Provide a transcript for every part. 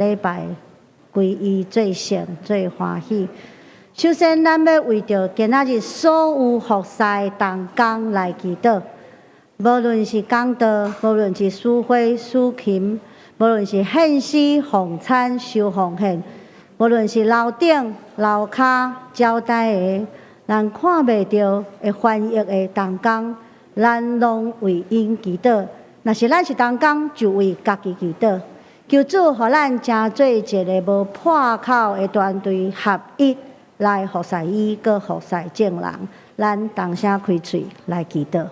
禮拜歸伊做聖做歡喜。首先，咱欲為著今仔日所有服侍同工來祈禱，無論是講道，無論是司會、司琴，無論是獻詩、奉餐、收奉獻，無論是樓頂、樓跤、招待的，咱看袂著會翻譯的同工，咱攏為𪜶祈禱。若是咱是同工，就為家己祈禱。求主予咱成做一个無破口的團隊合一來服侍伊，閣服侍眾人。咱同聲開喙來祈禱。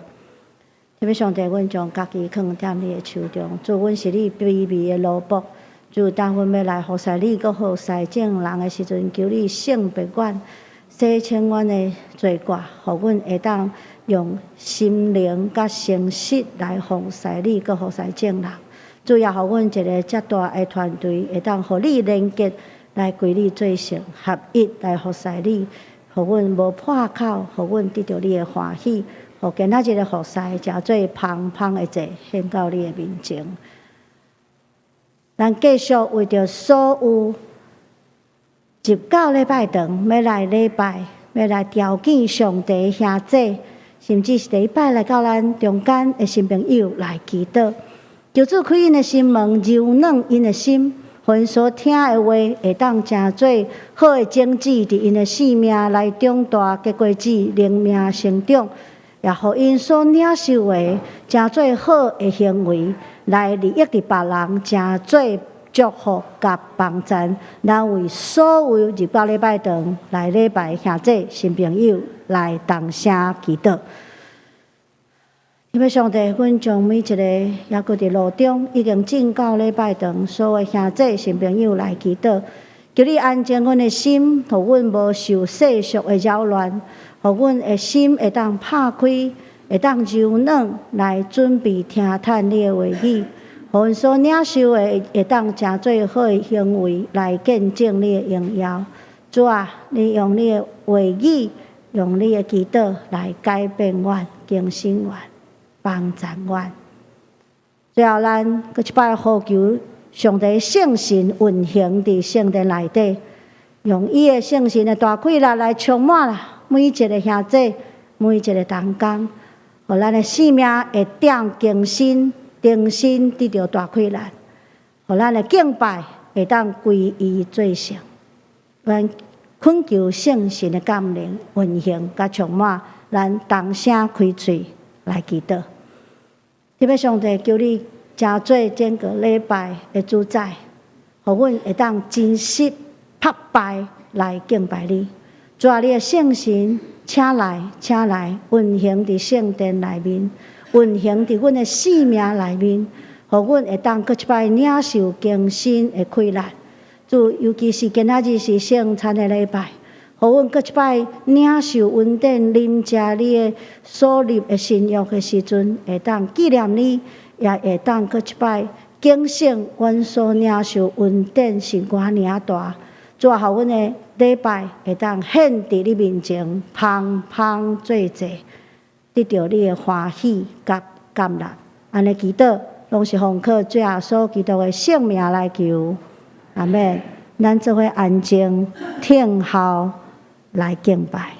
天父上帝，阮將家己囥佇你的手中，主，阮是你卑微的奴僕。主，當阮欲來服侍你，閣服侍眾人的時陣，求你聖別阮，洗清阮的罪過，予阮會當用心靈佮誠實來服侍你，閣服侍眾人。主也予阮一个遮大的團隊，會當予你連結，來歸你做聖合一，來服侍你，予阮無破口，予阮得著你的歡喜，予今仔日的服侍成做芳芳的祭，獻到你的面前。咱繼續為著所有入到禮拜堂欲來禮拜，欲來朝見上帝兄姊，甚至是第一擺來到咱中間的新朋友來祈禱。求主開𪜶的心門，柔軟𪜶的心，予𪜶所聽的話會當成做好的種子，佇𪜶的生命來長大，結果子，靈命成長，也予𪜶所領受的成做好的行為，來利益佇別人，成做祝福佮幫贊。咱為所有入到禮拜堂來禮拜兄姊新朋友來同聲祈禱。天父上帝，阮將每一个猶閣佇路中已經進到禮拜堂所有兄姊新朋友來祈禱，求你安靜阮的心，予阮無受世俗的擾亂，予阮的心會當拍開，會當柔軟來準備聽聽你的話語，予阮所領受的會當成做好的行為來見證你的榮耀。主啊，你用你的話語，用你的祈禱來改變阮、更新阮、幫助阮。最後，咱閣一擺呼求上帝聖神運行佇聖殿內底，用伊的聖神的大氣力來充滿啦每一个兄姊，每一个同工，予咱的生命會當更新、重新得著大氣力，予咱的敬拜會當歸伊做聖。咱懇求聖神的降臨、運行佮充滿，咱同聲開喙來祈禱。天父上帝，求你成做整個禮拜的主宰，予阮會當真實拍敗來敬拜你。主啊，你的聖神，請來，請來運行佇聖殿內面，運行佇阮的生命內面，予阮會當閣一擺領受更新的氣力。主，尤其是今仔日是聖餐的禮拜，予阮閣一擺領受恩典、啉食你的所立的新約的時陣，會當紀念你，也會當閣一擺警醒阮所領受恩典是偌爾仔大。主啊，予阮的禮拜會當獻佇你面前，芳芳做祭，得著你的歡喜佮感恩。按呢祈禱，攏是奉靠主耶穌基督的聖名來求。阿們，咱做伙安靜聽候來敬拜。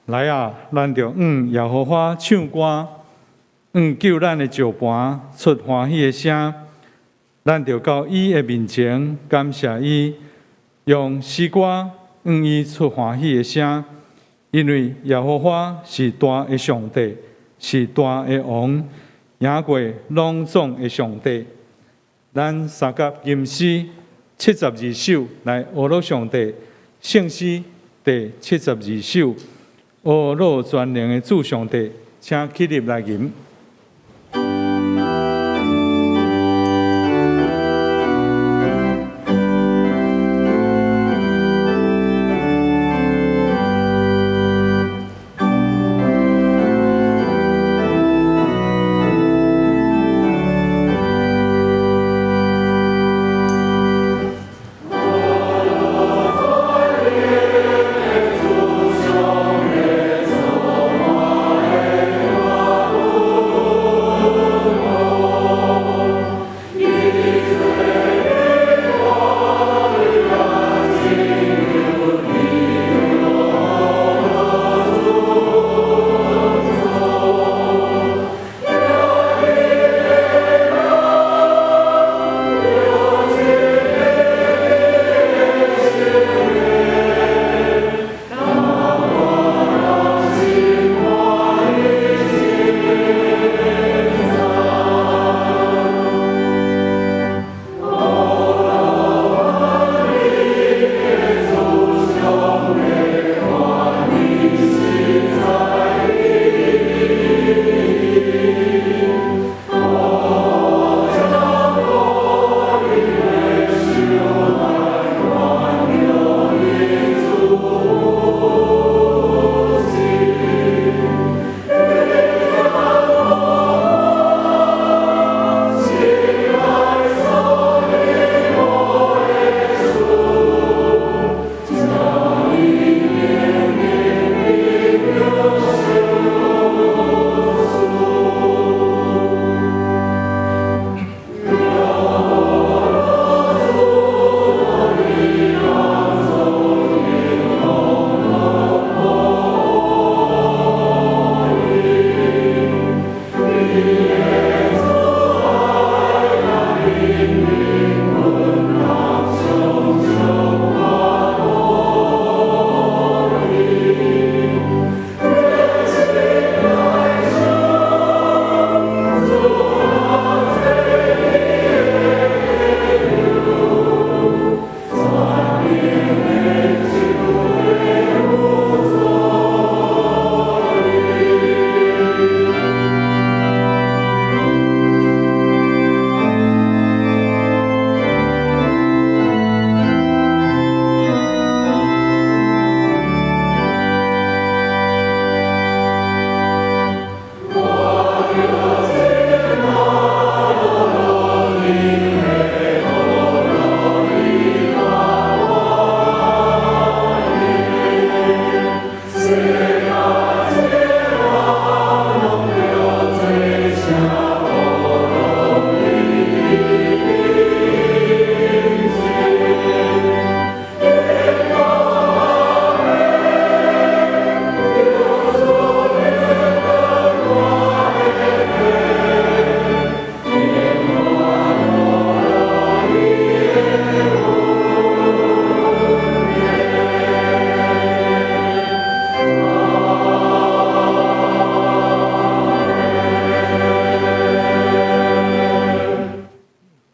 來啊，咱著向耶和華唱歌，向救咱的石磐出歡喜的聲。咱著到伊的面前感謝伊，用詩歌向伊出歡喜的聲。因為耶和華是大的上帝，是大的王，贏過攏總的上帝。咱三甲吟詩七十二首來呵咾上帝，聖詩第七十二首。呵咾全能的主上帝，請起立來吟。主。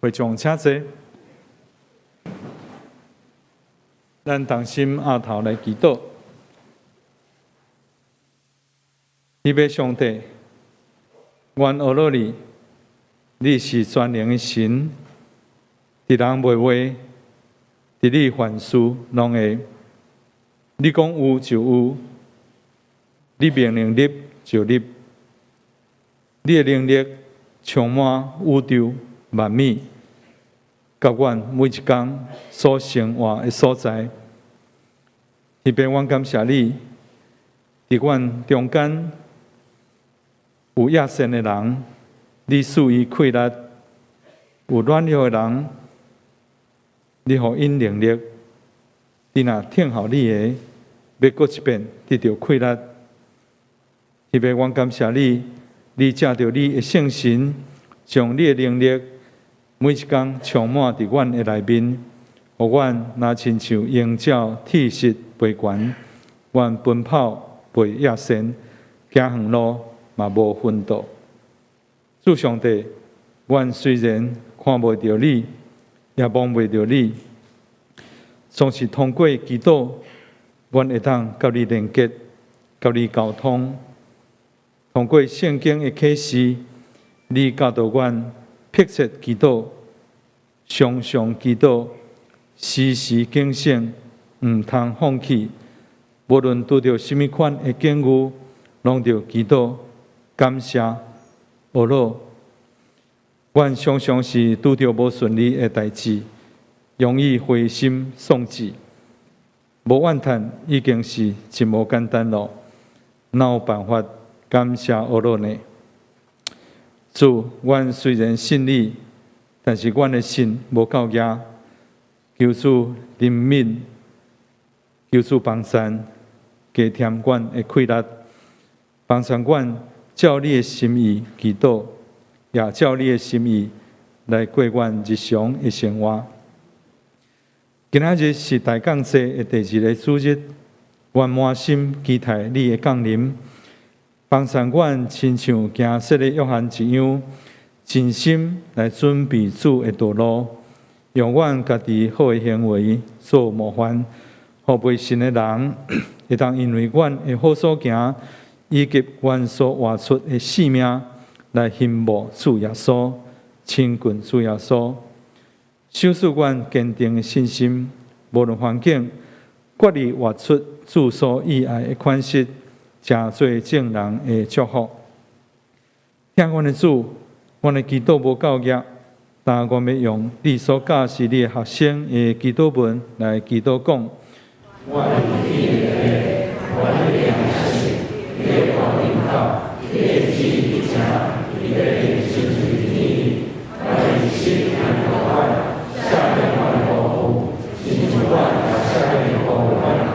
會眾請坐，咱同心徼頭來祈禱。天父上帝，阮呵咾你，你是全能的神，佇人袂話，佇你凡事攏會。你講有就有，你命令立就立，你的能力充滿宇宙萬物，佮阮每一工所生活的所在。特別阮感謝你，佇阮中間有野心的人，你賜伊氣力；有軟弱的人，你予𪜶能力。伊若聽候你的，欲閣一遍得著氣力。特別阮感謝你，你藉著你的聖神，將你的能力每一工充滿佇阮的內面，予阮若親像鷹鳥鐵翼飛懸，阮奔跑袂厭糞，行遠路嘛無昏倒。主上帝，阮雖然看袂著你，也摸袂著你，總是通過祈禱，阮會當佮你連結，佮你溝通。通過聖經的啟示，你教導阮迫切祈禱，常常祈禱，時時警醒，毋通放棄。無論拄著啥物款的境遇，攏著祈禱、感謝、呵咾。阮常常是拄著無順利的代誌，容易灰心喪志，無怨嘆已經是真無簡單囉，哪有辦法感謝呵咾呢？主，阮雖然信你，但是阮的信無夠額，求主憐憫，求主幫贊，加添阮的氣力，幫助阮照你的心意祈禱，也照你的心意來過阮日常的生活。今仔日是大降祭的第二个主日，阮滿心期待你的降臨，幫助阮親像行洗禮約翰一樣，盡心來準備主的道路，用阮家己好的行為做模範，予未信的人會當因為阮的好所行，以及阮所活出的生命，來欣慕主耶穌，親近主耶穌。賞賜阮堅定的信心，無論環境，決意活出主所喜愛的款式，成做眾人的祝福。疼阮的主，阮的祈禱無夠額，但阮欲用你所教示你的學生的祈禱文來祈禱講。阮佇天的父，阮的名聖，你的國臨到，你的旨意成，佇地親像佇天。阮的日食按予阮，赦免阮的辜負，親像阮也赦免辜負阮的人。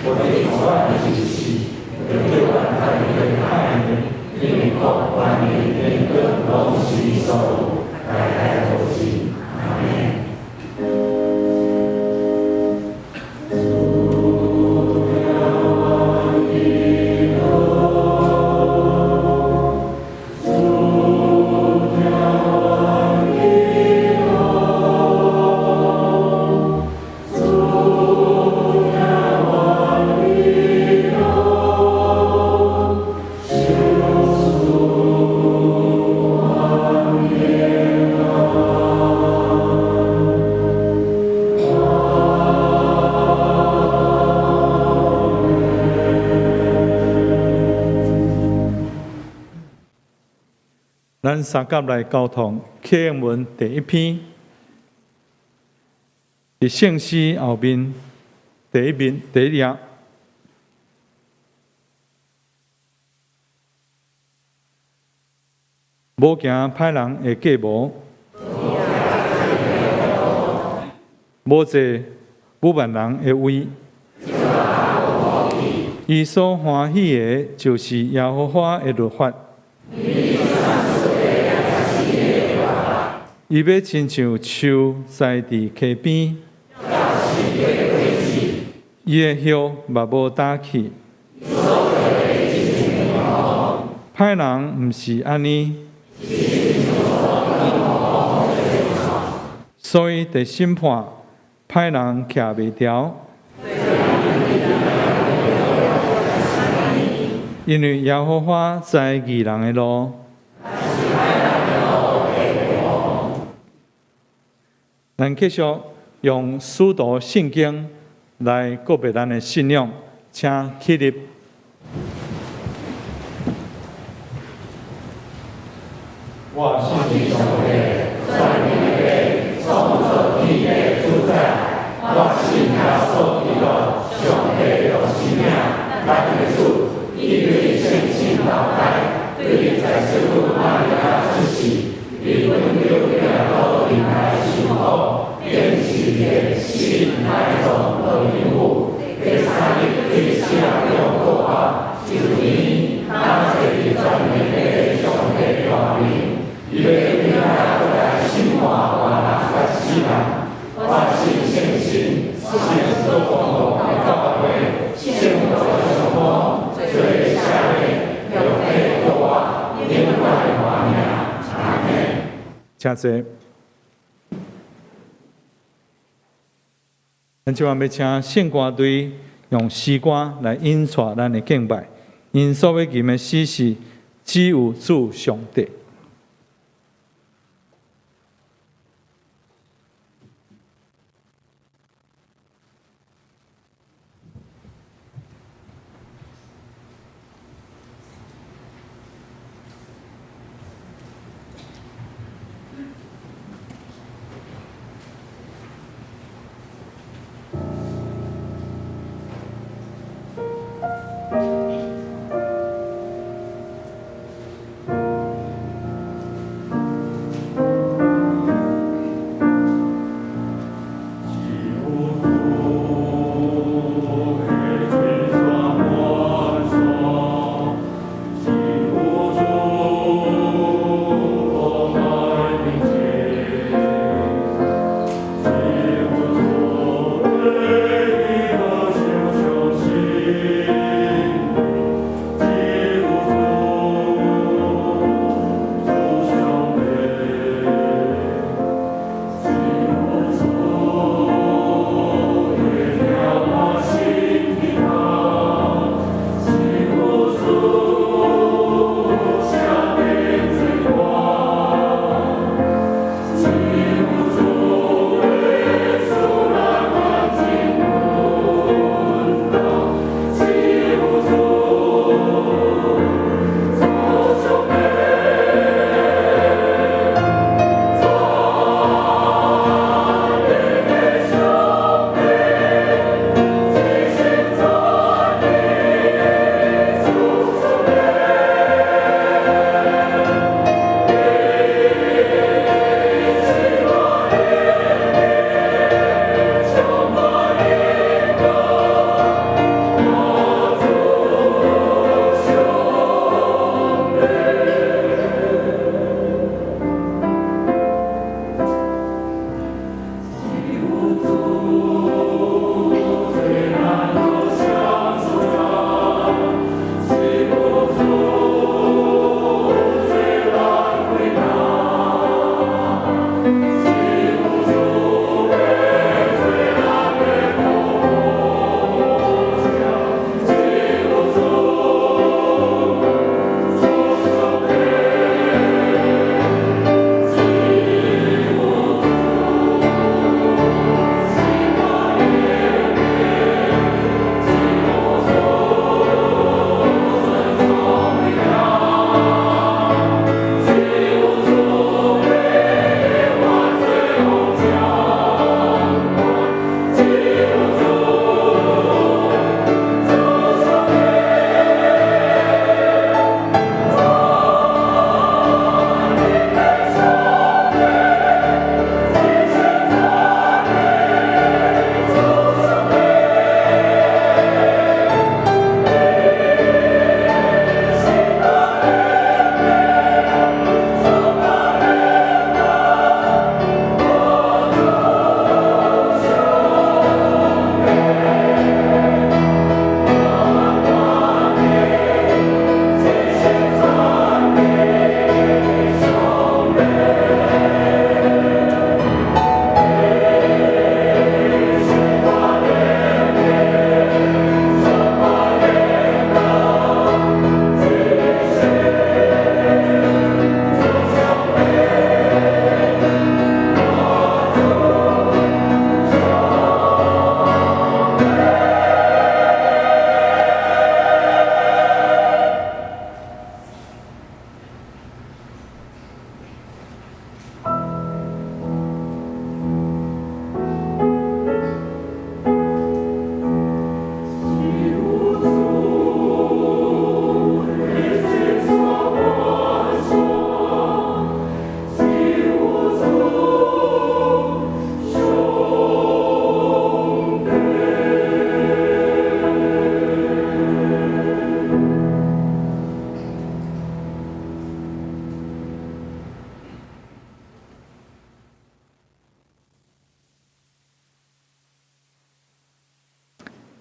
無得予阮入試，著救阮脫離歹的，因為國、權勢、榮光，攏是你所有，代代無盡。阿們。咱三甲來交通啟應文第一篇，佇聖詩後面第一面第一頁，無行歹人的計謀，無坐侮慢人的位。伊所歡喜的，就是耶和華的律法。伊欲親像樹栽佇溪邊，伊的葉嘛無焦去。歹人毋是按呢，所以佇審判歹人徛袂牢。因為耶和華知義人的路。咱繼續用使徒信經來告白咱的信仰，請起立。我信上帝，全能的創造天地主宰。我信耶穌基督，上帝獨生子，咱的主，伊對聖神投胎，對在聖母瑪利亞出世，佇本丟彼拉多底下受苦，釘十字架，死埋葬落陰府，第三日對死人中復活，升天，擔坐佇全能的上帝大面，伊欲轉來閣來審判活人佮死人。我信聖神，信所公共的教會，聖徒相通，罪赦免，肉體復活，永遠的活命。阿們。請坐。咱這晚欲請聖歌隊用詩歌來引帶咱的敬拜。𪜶所欲吟的詩是：只有主上帝。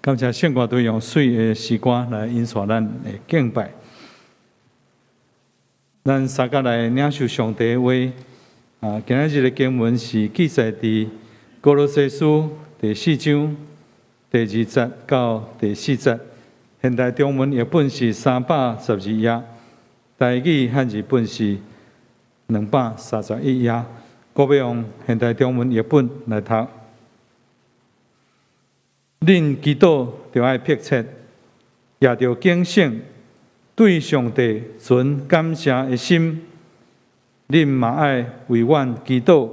感謝聖歌隊用媠的詩歌來引帶咱的敬拜。咱三甲來領受上帝的話。啊，今仔日的經文是記載佇歌羅西書第四章第二節到第四節。現代中文譯本是312頁，台語漢字本是231頁。我欲用現代中文譯本來讀。恁祈禱著愛迫切，也著警醒，對上帝存感謝的心。恁嘛愛為阮祈禱，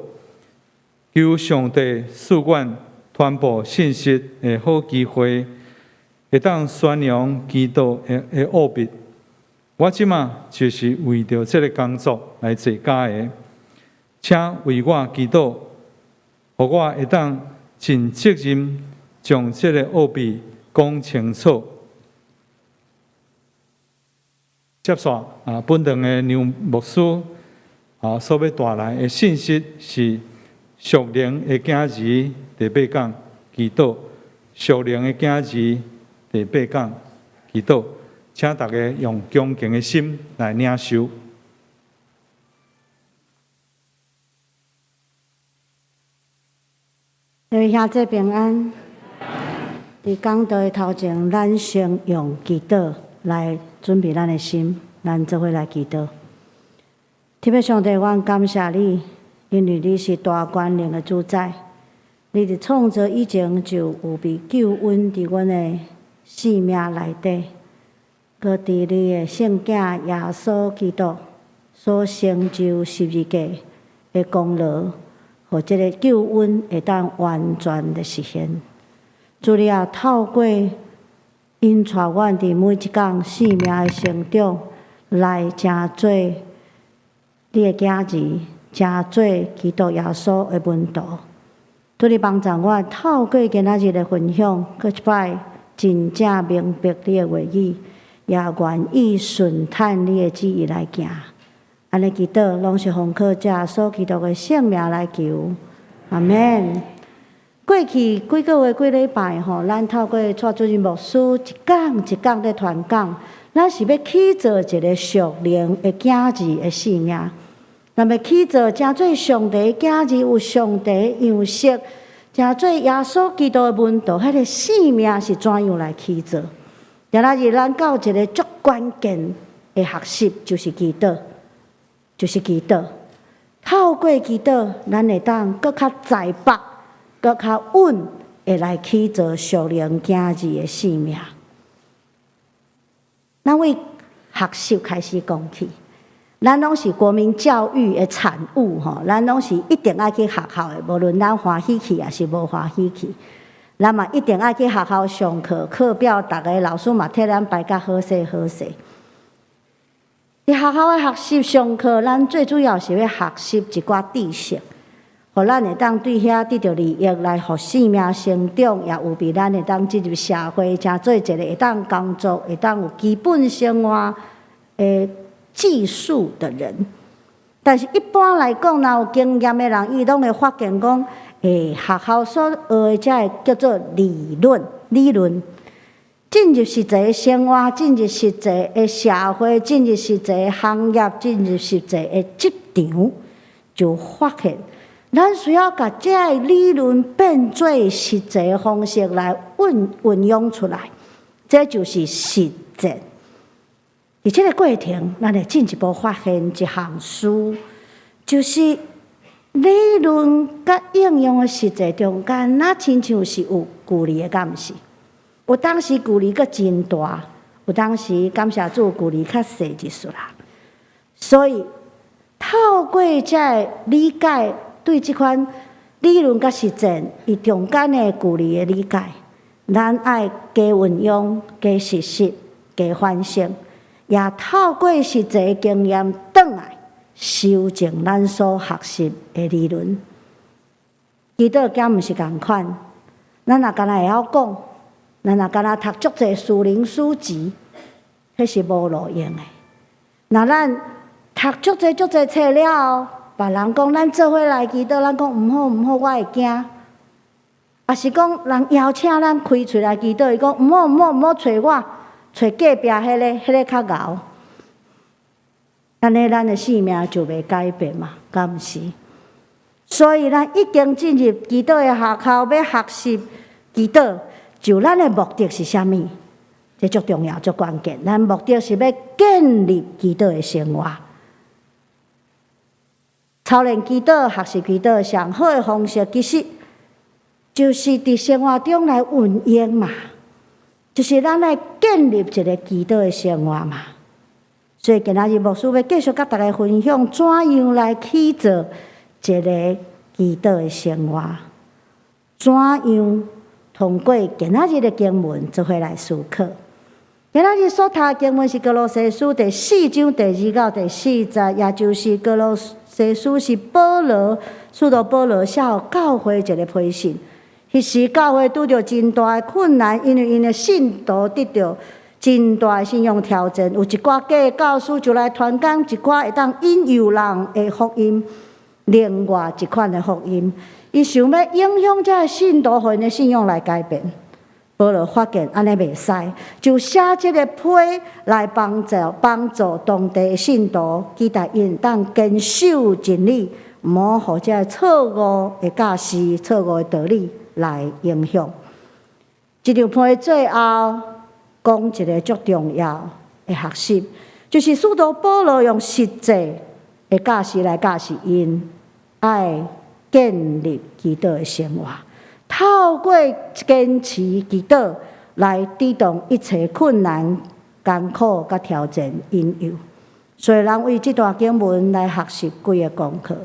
求上帝賜阮傳布信息的好機會，會當宣揚基督的奧秘。我這馬就是為著這个工作來坐監的，請為我祈禱，予我會當盡責任將這个奧秘講清楚。接續啊，本堂的梁牧師啊，所欲帶來的信息是屬靈的囝兒第八講祈禱，屬靈的囝兒第八講祈禱，請大家用恭敬的心來領受。各位兄弟平安。佇講道的頭前，咱先用祈禱來準備咱的心，咱做伙來祈禱。天父上帝，阮感謝你，因為你是大權能的主宰，你佇創造以前就預備救恩佇阮的生命內底，閣佇你的聖囝耶穌基督所成就十字架的功勞，予這个救恩會當完全的實現。主你啊，透過引帶阮佇每一工生命的成長，來成做你的囝兒，成做基督耶穌的門徒。主你幫助阮透過今仔日的分享，閣一擺真正明白你的話語，也願意順趁你的旨意來行。按呢祈禱，攏是奉靠耶穌基督的聖名來求。阿們。過去幾个月、幾禮拜吼，咱透過蔡主任牧師一講一講咧傳講，咱是欲起造一个屬靈的囝兒的生命，咱欲起造成做上帝囝兒，有上帝樣式，成做耶穌基督的門徒，彼个生命是怎樣來起造？今仔日咱到一个足關鍵的學習，就是祈禱，就是祈禱。透過祈禱，咱會當閣較在縛。閣較穩，會來起造屬靈囝兒的生命。咱為學習開始講起，咱攏是國民教育的產物吼，咱攏是一定愛去學校的，無論咱歡喜去抑是無歡喜去，咱嘛一定愛去學校上課，課表逐个老師嘛替咱排甲好勢好勢。佇學校的學習上課，咱最主要是欲學習一寡知識。予咱會當對遐得著利益，來予生命成長，也預備咱會當進入社會，成做一个會當工作、會當有基本生活的技術的人。但是，一般來講，若有經驗的人，伊攏會發現講，學校所學的這个叫做理論，理論進入實際生活，進入實際的社會，進入實際行業，進入實際的職場，就發現。咱需要共這个理論變做實際方式來運運用出來，這就是實踐。佇這个過程，咱會進一步發現一項事，就是理論佮應用的實際中間，若親像是有距離的，敢毋是？有當時距離閣真大，有當時感謝主距離較細一絲啦。所以透過這个理解。對這款理論佮實踐，伊中間的距離的理解，咱愛加運用、加實習、加反省，也透過實際經驗轉來修正咱所學習的理論。祈禱敢毋是仝款，咱若干焦會曉講，咱若干焦讀足濟屬靈書籍，彼是無路用的。若咱讀足濟足濟冊了後，別人講咱做伙來祈禱，咱講毋好毋好，我會驚。抑是講人邀請咱開喙來祈禱，伊講毋好毋好毋好揣我，揣隔壁彼个，彼个較𠢕。按呢，咱的性命就袂改變嘛，敢毋是？所以咱已經進入祈禱的學校，欲學習祈禱，就咱的目的是啥物？這足重要、足關鍵。咱目的是欲建立祈禱的生活。操練祈禱、學習祈禱，上好的方式，其實就是佇生活中來運用嘛，就是咱來建立一个祈禱的生活嘛。所以今仔日牧師欲繼續佮大家分享，怎樣來去做一个祈禱的生活，怎樣通過今仔日的經文做伙來思考。今仔日所讀的經文是歌羅西書第四章第二到第四節，也就是歌羅西書是保羅使徒保羅寫予教會一个批信。彼時教會拄著真大的困難，因為𪜶的信徒得著真大的信仰挑戰，有一寡假教師就來傳講一寡會當引誘人的福音，另外一款的福音，伊想欲影響這个信徒，予𪜶的信仰來改變。保羅發現按呢袂使，就寫這个批來幫助幫助當地的信徒，期待𪜶當堅守真理，毋好予這个錯誤的教示、錯誤的道理來影響。這張批最後講一个足重要的學習，就是使徒保羅用實際的教示來教示𪜶，愛建立祈禱的生活。透過堅持祈禱來抵擋一切困難、艱苦佮挑戰引誘。所以，咱為這段經文來學習幾个功課。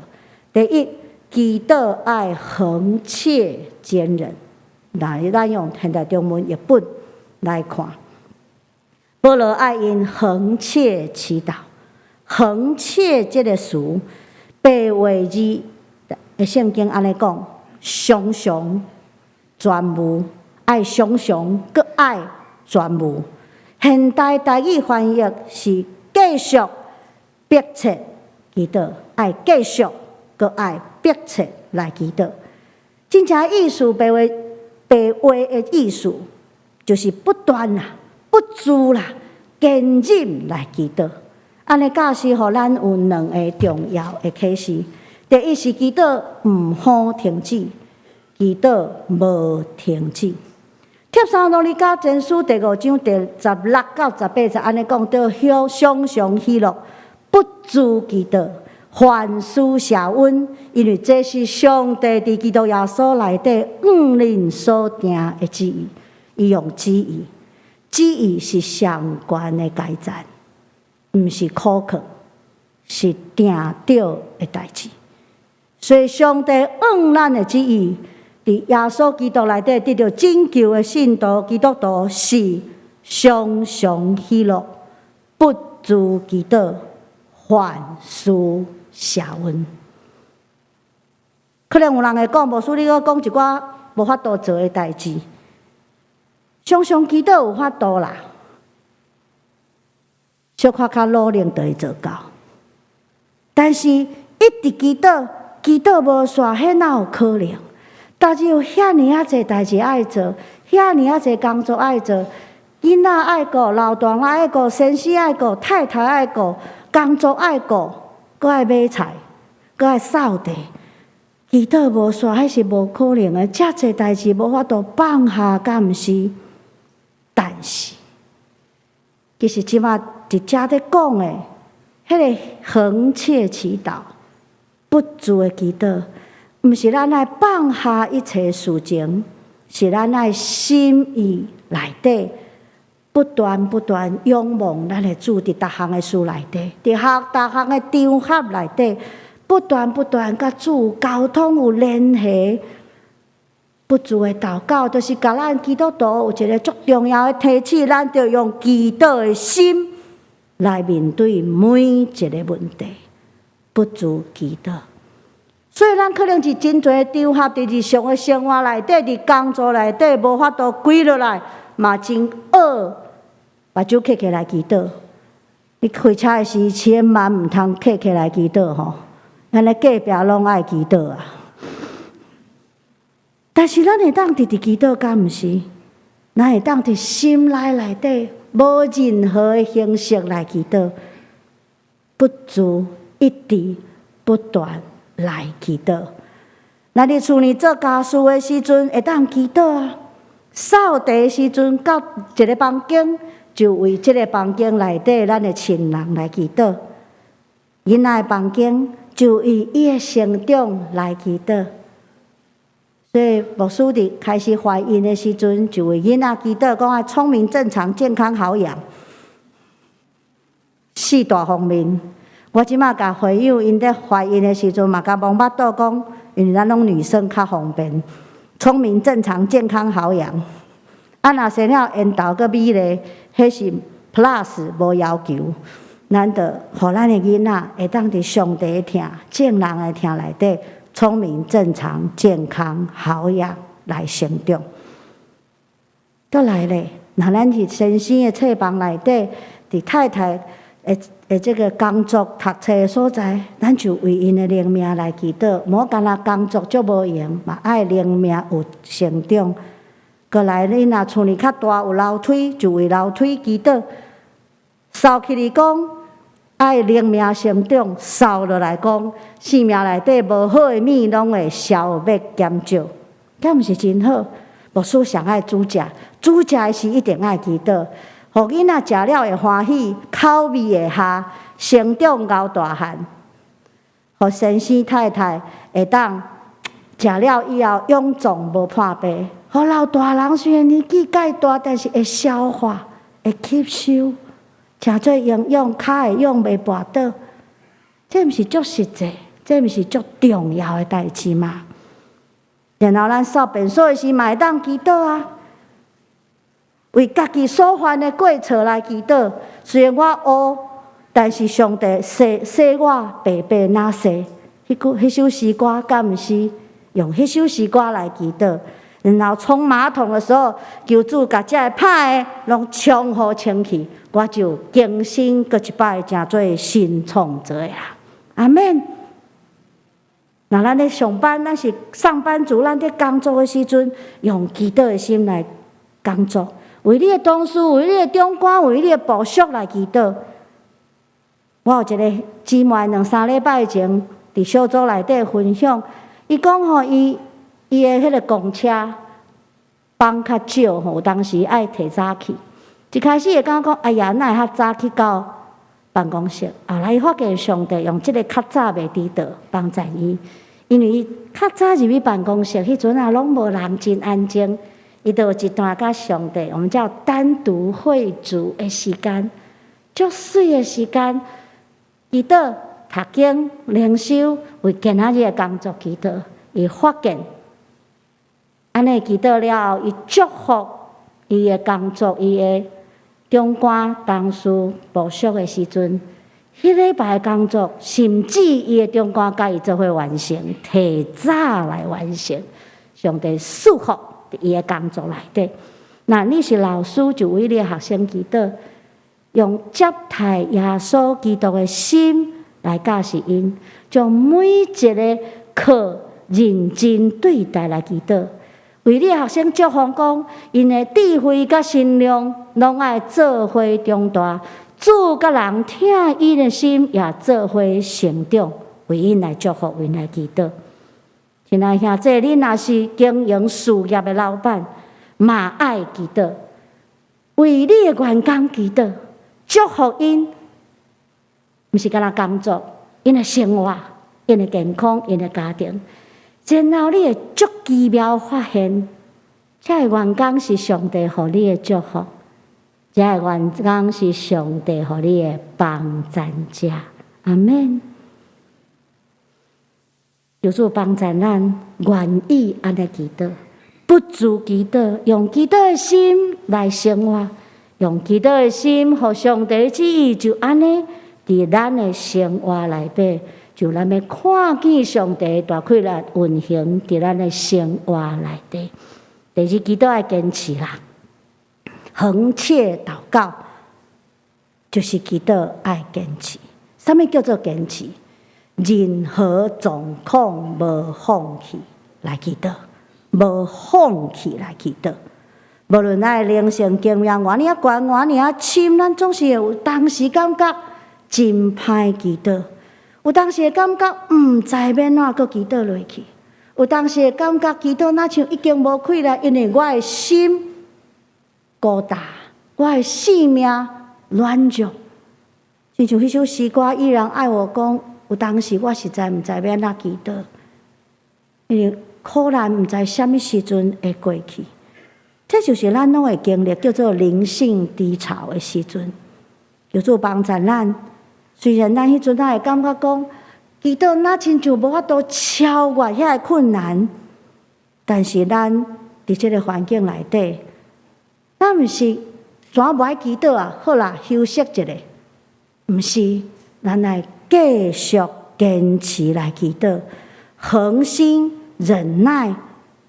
第一，祈禱愛恆切堅忍。來，咱用現代中文譯本來看，保羅愛𪜶恆切祈禱。恆切這个詞，白話字的聖經按呢講，常常專務，愛常常閣愛專務。現代台語翻譯是繼續迫切祈禱，愛繼續閣愛迫切來祈禱。真正意思白話白話的意思，就是不斷啦、不住啦、堅忍來祈禱。按呢教示予咱有兩个重要的啟示。第一是祈禱毋好停止，祈禱無停止。帖撒羅尼迦前書第五章第16到18節按呢講著，常常喜樂，不住祈禱，凡事謝恩，因為這是上帝佇基督耶穌內底向恁所定的旨意。伊用旨意，旨意是上懸的階層，毋是苛刻，是定著的代誌。所以上帝向咱的旨意，佇耶穌基督內底得著拯救的信徒基督徒是常常喜樂，不住祈禱，凡事謝恩。可能有人會講，牧師你閣講一寡無法度做的代誌，常常祈禱有法度啦，小可較努力就會做到。但是，一直祈禱，祈禱無煞，彼哪有可能？但是有遐爾仔濟代誌愛做，遐爾仔濟工作愛做，囡仔愛顧，老大愛顧，先生愛顧，太太愛顧，工作愛顧，閣愛買菜，閣愛掃地，祈禱無煞，彼是無可能的。遮濟代誌無法度放下，敢毋是？但是，其實這馬佇遮咧講的，彼个恆切祈禱、不住的祈禱，毋是咱愛放下一切事情，是咱愛心意內底不斷不斷仰望咱的主，佇逐項的事內底，佇逐項的場合內底，不斷不斷佮主溝通有聯繫，不住的禱告，就是共咱基督徒有一个足重要的提醒，咱著用祈禱的心來面對每一个問題，不住祈禱。所以咱可能是真濟場合，佇日常的生活內底，佇工作內底，無法度跪落來，嘛真僫，目睭瞌起來祈禱。你開車的時，千萬毋通瞌起來祈禱吼，按呢隔壁攏愛祈禱啊。但是咱會當直直祈禱，敢毋是？咱會當佇心內內底，無任何的形式來祈禱，不住一直不斷來祈禱。咱佇厝裡做家事的時陣，會當祈禱啊。掃地的時陣，到一个房間，就為這个房間內底咱的親人來祈禱。囡仔的房間，就為伊的成長來祈禱。所以牧師佇開始懷孕的時陣，就為囡仔祈禱，講愛聰明、正常、健康、好養，四大方面。我這馬共會友𪜶咧懷孕的時陣，嘛共摸腹肚講，因為咱攏女生較方便，聰明、正常、健康、好養。啊，若生了緣投閣美麗，彼是 plus 無要求。咱就予咱的囡仔會當佇上帝的疼、眾人的疼內底，聰明、正常、健康、好養來成長。閣來咧，若咱佇先生的冊房內底，佇太太的這个工作讀冊的所在，咱就為𪜶的靈命來祈禱。無干焦工作足無閒，嘛愛靈命有成長。閣來，你若厝裡較大有樓梯，就為樓梯祈禱。掃起來講，愛靈命成長；掃落來講，生命內底無好的物攏會消滅減少，敢毋是真好？牧師上愛煮食，煮食的時一定愛祈禱，予囡仔食了會歡喜，口味會合，成長𠢕大漢。予先生太太會當食了以後勇壯無破病。予老大人雖然年紀較大，但是會消化、會吸收，誠濟營養，跤會勇袂跋倒。這毋是足實際，這毋是足重要的代誌嗎？然後咱掃便所的時嘛會當祈禱啊，為家己所犯的過錯來祈禱。雖然我烏，但是上帝洗洗我白白若雪。彼句彼首詩歌敢毋是用彼首詩歌來祈禱？然後沖馬桶的時候，求主共這个歹的攏沖予清去，我就更新閣一擺，成做新創造的人。阿們。若咱咧上班，咱是上班族，咱佇工作的時陣，用祈禱的心來工作，為你的同事，為你的長官，為你的部屬來祈禱。我有一个姊妹，兩三禮拜前佇小組內底分享，伊講吼，伊的彼个公車放較少吼，有當時愛提早去。一開始會感覺講，哎呀，哪會較早去到辦公室？後來伊發現上帝用這个較早袂遲到幫助伊，因為伊較早入去辦公室，彼陣啊攏無人，真安靜。伊就有一段佮上帝，我們叫單獨會主的時間，足媠的時間，祈禱、讀經、靈修，為今仔日的工作祈禱。伊發現，按呢祈禱了後，伊祝福伊的工作，伊的長官、同事、部屬的時陣，彼禮拜的工作，甚至伊的長官佮伊做伙完成，提早來完成。上帝賜福佇伊的工作內底。若你是老師，就為你的學生祈禱，用接待耶穌基督的心來教示𪜶，將每一个課認真對待來祈禱。為你的學生祝福講，𪜶的智慧佮身量攏愛做伙長大，主佮人疼𪜶的心也做伙成長，為𪜶來祝福，為𪜶來祈禱。親愛兄弟，恁若是經營事業的老闆，嘛愛祈禱，為你的員工祈禱，祝福𪜶，毋是干焦工作，𪜶的生活、𪜶的健康、𪜶的家庭。然後你會足奇妙發現，這个員工是上帝予你的祝福，這个員工是上帝予你的幫贊者。阿們。求主幫助咱，願意按呢祈禱，不住祈禱，用祈禱的心來生活，用祈禱的心，予上帝旨意就按呢佇咱的生活內底，就咱欲看見上帝大氣力運行佇咱的生活內底。第二，祈禱愛堅持啦，恆切禱告，就是祈禱愛堅持。啥物叫做堅持？任何狀況無放棄來祈禱。無放棄來祈禱。無論咱的靈性經驗偌爾仔懸，偌爾仔深，咱總是會有當時感覺真歹祈禱，有當時會感覺毋知欲按怎閣祈禱落去，有當時會感覺祈禱若像已經無氣力，因為我的心孤單，我的性命軟弱。親像彼首詩歌依然愛我講，有當時我實在毋知欲按怎祈禱，因為苦難毋知啥物時陣會過去。這就是咱攏會經歷叫做靈性低潮的時陣。求主幫助咱，雖然咱彼陣仔會感覺講，祈禱若親像無法度超越遐个困難，但是咱佇這个環境內底，咱毋是怎無愛祈禱啊？好啦，休息一下，毋是，咱愛繼續堅持來祈禱，恆心忍耐，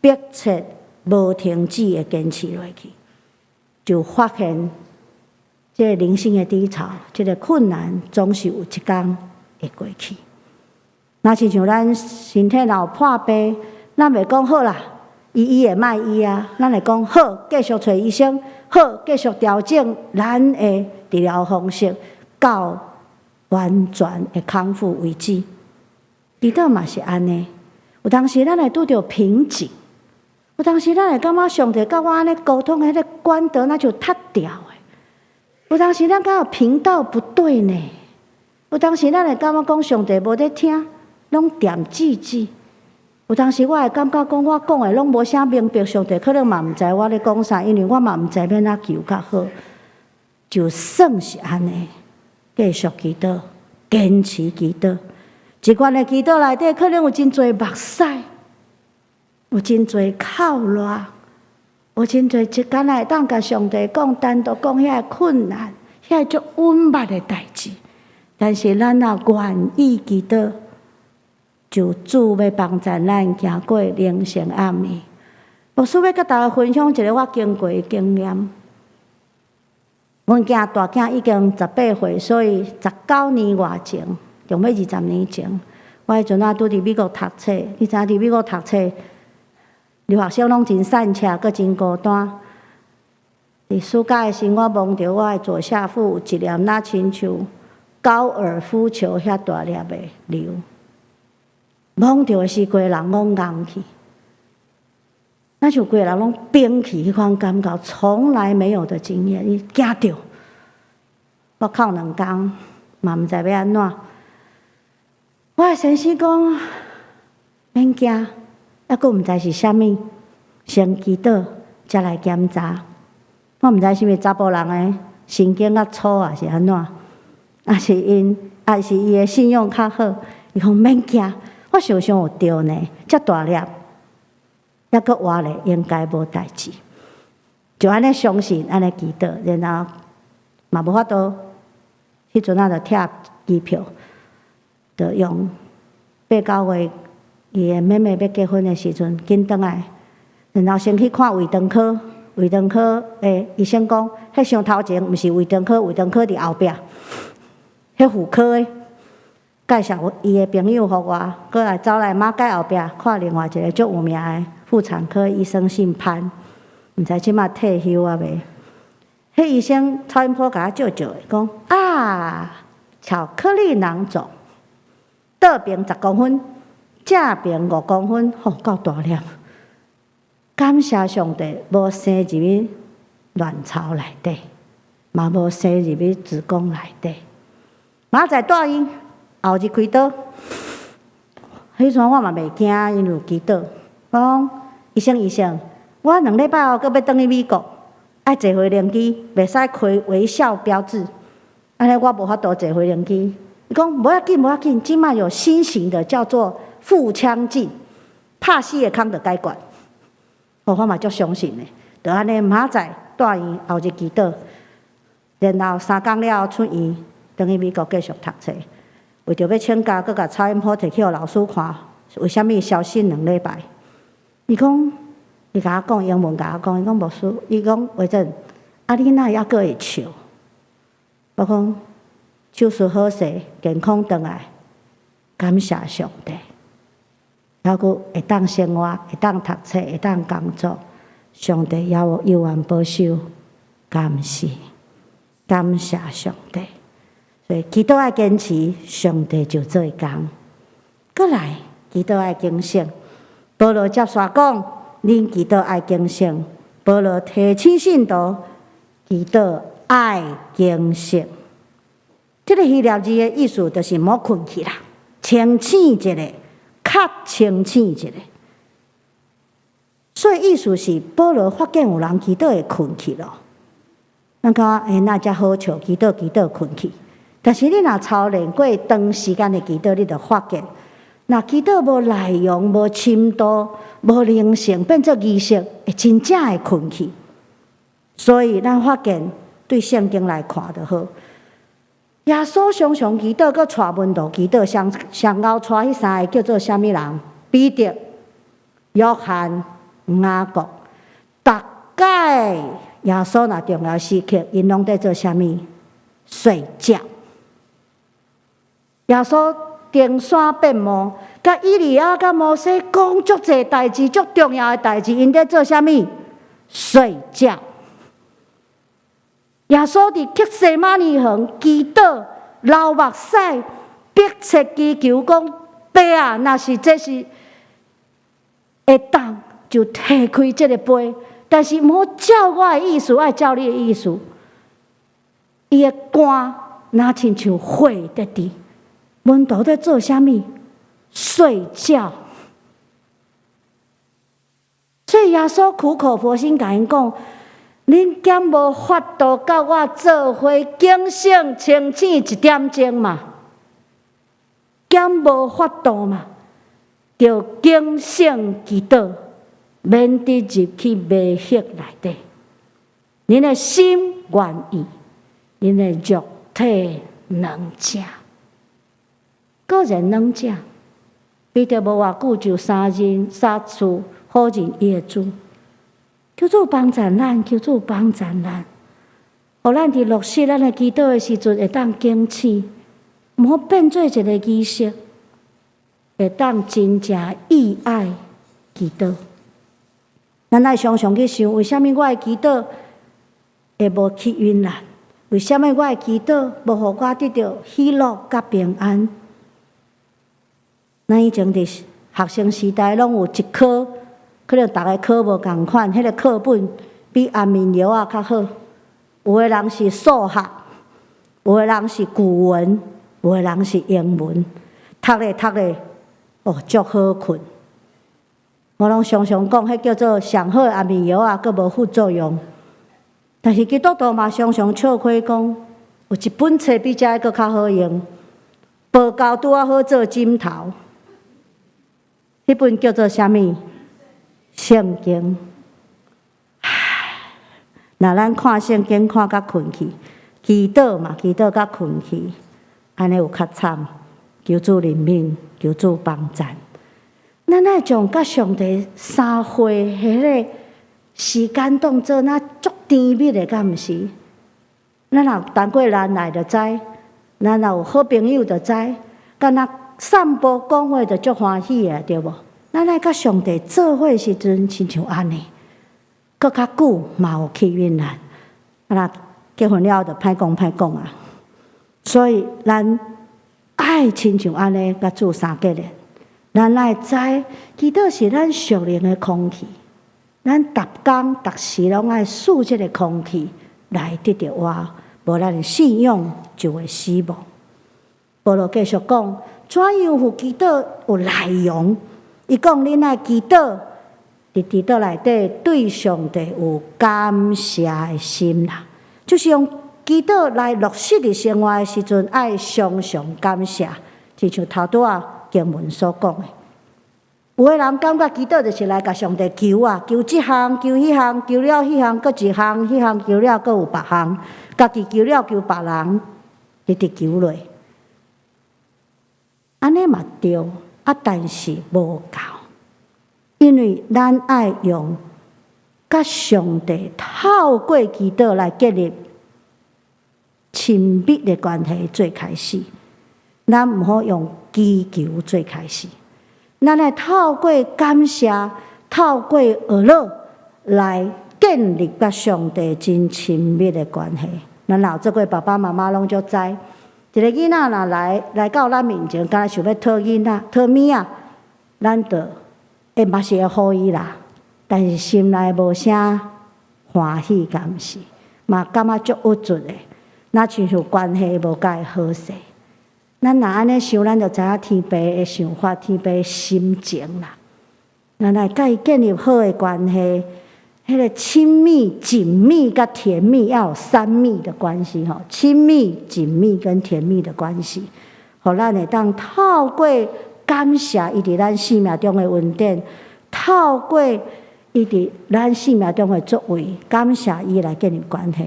迫切無停止的堅持落去，就發現這个靈性的低潮，這个困難總是有一天會過去。若親像咱身體若有破病，咱袂講好啦，醫醫會莫醫啊，咱會講好，繼續揣醫生，好，繼續調整咱的治療方式，到完全的康復為止。祈禱嘛是按呢，有當時咱會拄著瓶頸。有當時咱會感覺上帝佮我按呢溝通的彼个管道，若像窒掉的。有當時咱感覺頻道不對呢。有當時咱會感覺講上帝無咧聽，攏恬舌舌。有當時我會感覺講我講的攏無啥明白，上帝可能嘛毋知我咧講啥，因為我嘛毋知欲按怎求較好。就算是按呢，繼續祈禱，堅持祈禱。這款的祈禱內底可能有真濟目屎，有真濟哭熱，有真濟時間會當共上帝講，單獨講遐个困難，遐個足隱密的代誌。但是咱若願意祈禱，就主欲幫助咱行過靈性暗暝。牧師欲佮大家分享一个我經過的經驗。阮囝大囝已經18歲，所以19年外前，就欲20年前，我彼陣仔拄佇美國讀冊。你知影佇美國讀冊，留學生攏真散赤，閣真孤單。佇暑假的時，我摸著我的左下腹有一粒若親像高爾夫球遐大粒的瘤。摸著的時，規个人攏硬去，若像規个人攏冰去，彼款感覺，從來沒有的經驗，伊驚著。我哭2工，嘛毋知欲按怎。我的先生講，免驚，猶閣毋知是啥物，先祈禱，才來檢查。我毋知是毋是查埔人的神經較粗啊，是按怎？抑是𪜶，抑是伊的信仰較好？伊講免驚，我想想有對呢，遮大粒，猶閣活咧，應該無代誌。就按呢相信，按呢祈禱，然後嘛無法度，彼陣仔就拆機票，就用8、9月，伊的妹妹欲結婚的時陣，緊轉來，然後先去看胃腸科，胃腸科的醫生講，彼傷頭前，毋是胃腸科，胃腸科佇後壁，彼婦科的。介紹伊的朋友予我，閣來走來馬偕後壁看另外一个足有名的婦產科醫生，姓潘，毋知這馬退休啊未？彼醫生超音波共我照照的，講啊，巧克力囊腫，倒爿10公分，正爿5公分，吼，夠大粒。感謝上帝，無生入去卵巢內底，嘛無生入去子宮內底。明仔載住院，後日開刀。彼陣我嘛袂驚，因為有祈禱。我講醫生醫生，我2禮拜後閣欲轉去美國，愛坐飛行機，袂使開微笑標誌，按呢我無法度坐飛行機。伊講無要緊，無要緊，這馬有新型的叫做腹腔鏡，拍死的空就解決。我嘛足相信的，就按呢明仔載住院，後日祈禱，然後3工了後出院，轉去美國繼續讀冊。為著欲請假，閣共超音波提去予老師看，為啥物消失2禮拜？伊講，伊共我講英文，共我講，伊講牧師，伊講維珍，啊你哪會猶閣會笑？我講手術好勢，健康轉來，感謝上帝。猶閣會當生活，會當讀冊，會當工作，上帝猶有猶原保守，感謝，感謝上帝。所以祈禱愛堅持，上帝就做工。閣來，祈禱愛警醒。保羅接續講，恁祈禱愛警醒。保羅提醒信徒，祈禱愛警醒。這個希臘字的意思就是毋好睏去啦，清醒一下，較清醒一下。所以意思是，保羅發現有人祈禱會睏去咯。咱感覺欸，哪遮好笑，祈禱祈禱睏去。但是你若操練過長時間的祈禱，你就發現，若祈禱無內容、無深度、無靈性，變做儀式，會真正會睏去。所以咱發現，對聖經來看就好。耶穌常常祈禱，閣帶門徒祈禱，上上後帶彼三個叫做啥物人？彼得、約翰、雅各。逐擺耶穌若重要時刻，𪜶攏佇做啥物？睡覺。耶穌登山變霧，佮以利亞、佮摩西講足濟代誌，足重要的代誌，𪜶佇做啥物？睡覺。耶穌佇客西馬尼園祈禱，流目屎，迫切祈求講：爸啊，若是這是會當，就提開這个杯。但是毋好照我的意思，愛照你的意思。伊的汗若親像血佇滴。門徒佇做啥物？睡覺。所以耶穌苦口婆心共𪜶講：恁敢無法度佮我做伙警醒清醒一點鐘嘛？敢無法度嘛？著警醒祈禱，免得入去迷惑內底。恁的心願意，恁的肉體軟弱。果然軟弱。彼得無偌久就三認三次否認伊的主。求主幫助咱，求主幫助咱，予咱佇落實咱的祈禱的時陣，會當警醒，毋好變做一个儀式，會當真正意愛祈禱。咱愛常常去想，為啥物我的祈禱會無吸引人？為啥物我的祈禱無予我得著喜樂佮平安？咱以前佇學生時代，攏有一科，可能逐个科無仝款，彼个課本比安眠藥仔較好。有的人是數學，有的人是古文，有的人是英文，讀咧讀咧，哦，足好睏。我攏常常講，彼叫做上好的安眠藥仔，閣無副作用。但是基督徒嘛常常笑詼講，有一本冊比這個閣較好用，報膠拄仔好做枕頭。彼本叫做啥物？聖經。唉，若咱看聖經看甲睏去，祈禱嘛祈禱甲睏去，按呢有較慘。求主憐憫，求主幫贊。咱愛將佮上帝相會彼个時間當做若足甜蜜的，敢毋是？咱若談過戀愛就知，咱若有好朋友就知，敢若散步講話就足歡喜的，對無？咱愛佮上帝做伙時陣，親像按呢，閣較久嘛有吸引咱。啊，若結婚了後就歹講歹講啊。所以咱愛親像按呢，佮主相結連。咱愛知，祈禱是咱屬靈的空氣，咱逐工逐時攏愛吸這个空氣來得著活，無咱的信仰就會死亡。保羅繼續講，怎樣予祈禱有內容？伊講，恁愛祈禱，佇祈禱內底對上帝有感謝的心啦，就是用祈禱來落實佇生活的時陣，愛常常感謝，親像頭拄仔經文所講的。有的人感覺祈禱就是來共上帝求啊，求這項，求彼項，求了彼項，閣一項，彼項求了，閣有別項，家己求了求別人，直直求落。按呢嘛對，啊，但是無夠，因為咱愛用佮上帝透過祈禱來建立親密的關係做開始，咱毋好用祈求做開始。咱愛透過感謝，透過哀禱來建立佮上帝真親密的關係。咱若有做過爸爸媽媽攏足知，一个囡仔若來到咱面前，敢若想欲討囡仔、討物仔，咱就會嘛是會予伊啦，但是心內無啥歡喜，敢毋是？嘛感覺足鬱卒的，若親像關係無佮伊好勢。咱若按呢想，咱就知影天父的想法、天父的心情啦。咱來佮伊建立好的關係，彼个親密、緊密佮甜蜜要有三密的關係吼，親密、緊密跟甜蜜的關係，予咱會當透過感謝伊佇咱生命中的恩典，透過伊佇咱生命中的作為，感謝伊來建立關係。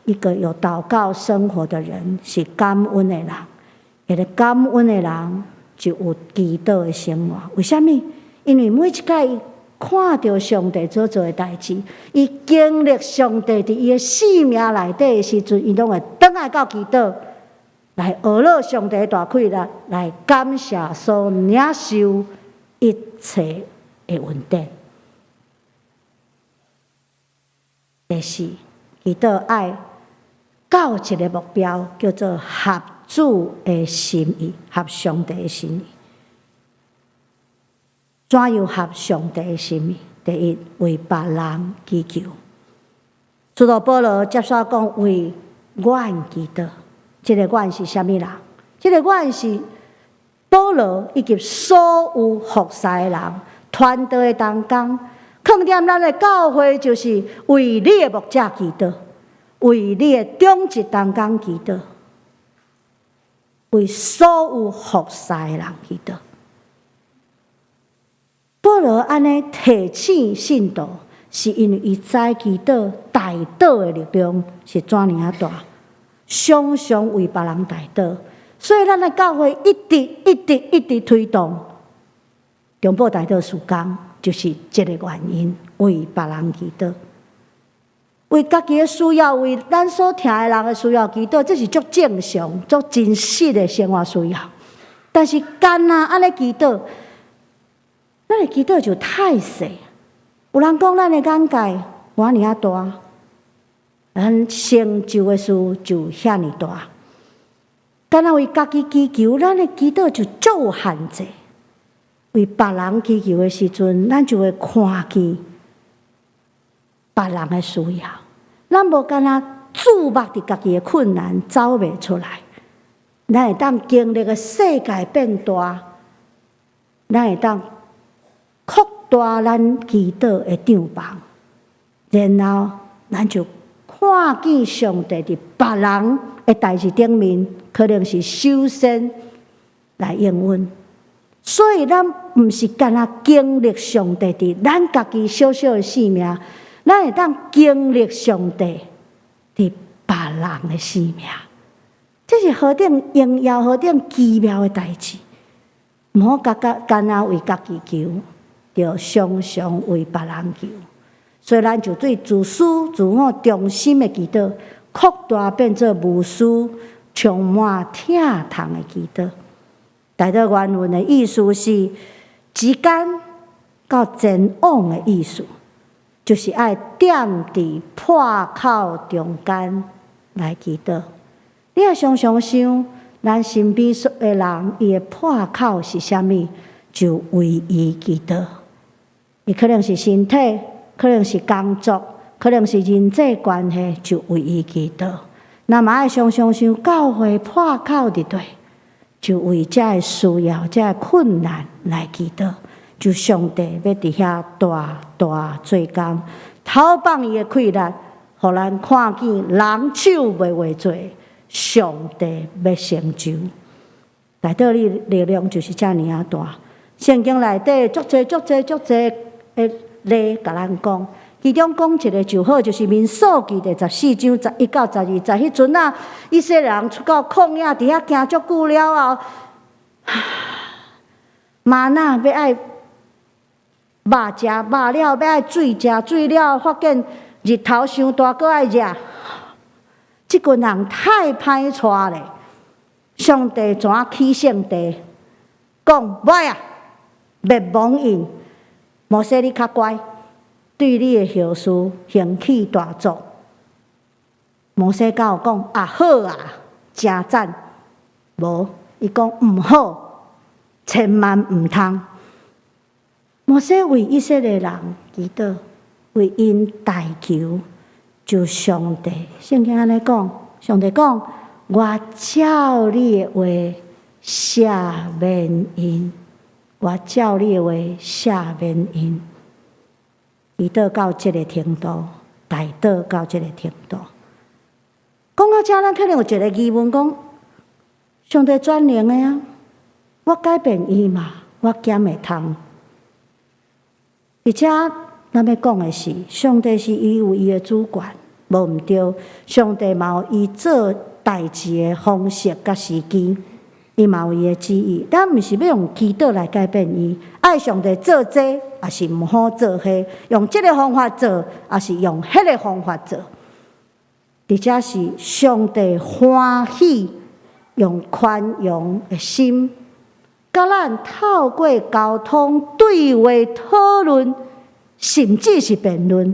一個有禱告生活的人是感恩的人，一个感恩的人就有祈禱的生活。為啥物？因為每一擺伊看著上帝所做的代誌，伊經歷上帝佇伊的生命內底的時陣，伊攏會轉來到祈禱，來哀禱上帝大氣力，來感謝所領受一切的恩典。第四，祈禱愛到一个目標，叫做合主的心意，合上帝的心意。怎樣合上帝的心意？第一，為別人祈求。使徒保羅接續講為阮祈禱，這个阮是啥物人？這个阮是保羅以及所有服侍的人，團隊的同工。囥踮咱的教會，就是為你的牧者祈禱，為你的長執同工祈禱，為所有服侍的人祈禱。保羅按呢提醒信徒，是因為伊知祈禱代禱的力量是怎爾仔大，常常為別人代禱，所以咱的教會一直一直一直推動中保代禱事工，就是這个原因，為別人祈禱，為家己的需要，為咱所疼的人的需要祈禱，這是足正常、足真實的生活需要。但是干焦按呢祈禱，咱的祈禱就太細。有人講咱的眼界無遐爾仔大，咱成就的事就遐爾大。干焦為家己祈求，咱的祈禱就足有限制。為別人祈求的時陣，咱就會看見別人的需要。咱無干焦注目佇家己的困難，走袂出來。咱會當經歷的世界變大，咱會當擴大咱祈禱的帳棚，然後咱就看見上帝佇別人的代誌頂面，可能是首先來應允。所以咱毋是干焦經歷上帝佇咱家己小小的生命，咱會當經歷上帝佇別人的生命。這是何等榮耀、何等奇妙的代誌！毋好干焦為家己求，著常常為別人求。所以咱就對自私、自我中心的祈禱，擴大變做無私、充滿疼痛的祈禱。代禱原文的意思是時間到前往的意思，就是愛踮佇破口中間來祈禱。你若常常想，咱身邊的人，伊的破口是啥物，就為伊祈禱。伊可能是身體，可能是工作，可能是人際關係，就為伊祈禱。若嘛愛常常想教會破口佇佗，就為這个需要、這个困難來祈禱。就上帝欲佇遐大大做工，偷放伊的氣力，予咱看見人手袂會做，上帝欲成就。代禱的力量就是遮爾仔大。聖經內底足濟足濟足濟的例，共咱講，其中講一个就好，就是民數記第14章11到12節，彼陣啊，以色列人出到曠野，佇遐行足久了後，嗎哪欲愛肉食，肉了欲愛水食，水了發現日頭傷大，閣愛熱。這群人太歹帶咧！上帝怎起聖地，講無愛啊，滅亡𪜶。摩西，你較乖，對你的後嗣興起大族。摩西敢有講啊好啊，誠讚，無，伊講毋好，千萬毋通。摩西為以色列人祈禱，為𪜶代求，就上帝聖經按呢講，上帝講：我照你的話赦免𪜶，我照你的話赦免𪜶。祈禱到這个程度，代禱到這个程度。講到這，咱可能有一个疑問：講上帝全能的啊，我改變伊嘛，我敢會通？而且咱欲講的是，上帝是伊有伊的主權，無毋對。上帝嘛有伊做代誌的方式佮時機，伊嘛有伊的旨意。咱毋是欲用祈禱來改變伊，愛上帝做這，抑是毋好做彼，用這个方法做，抑是用彼个方法做。而且是上帝歡喜用寬容的心，佮咱透過溝通、對話、討論，甚至是辯論，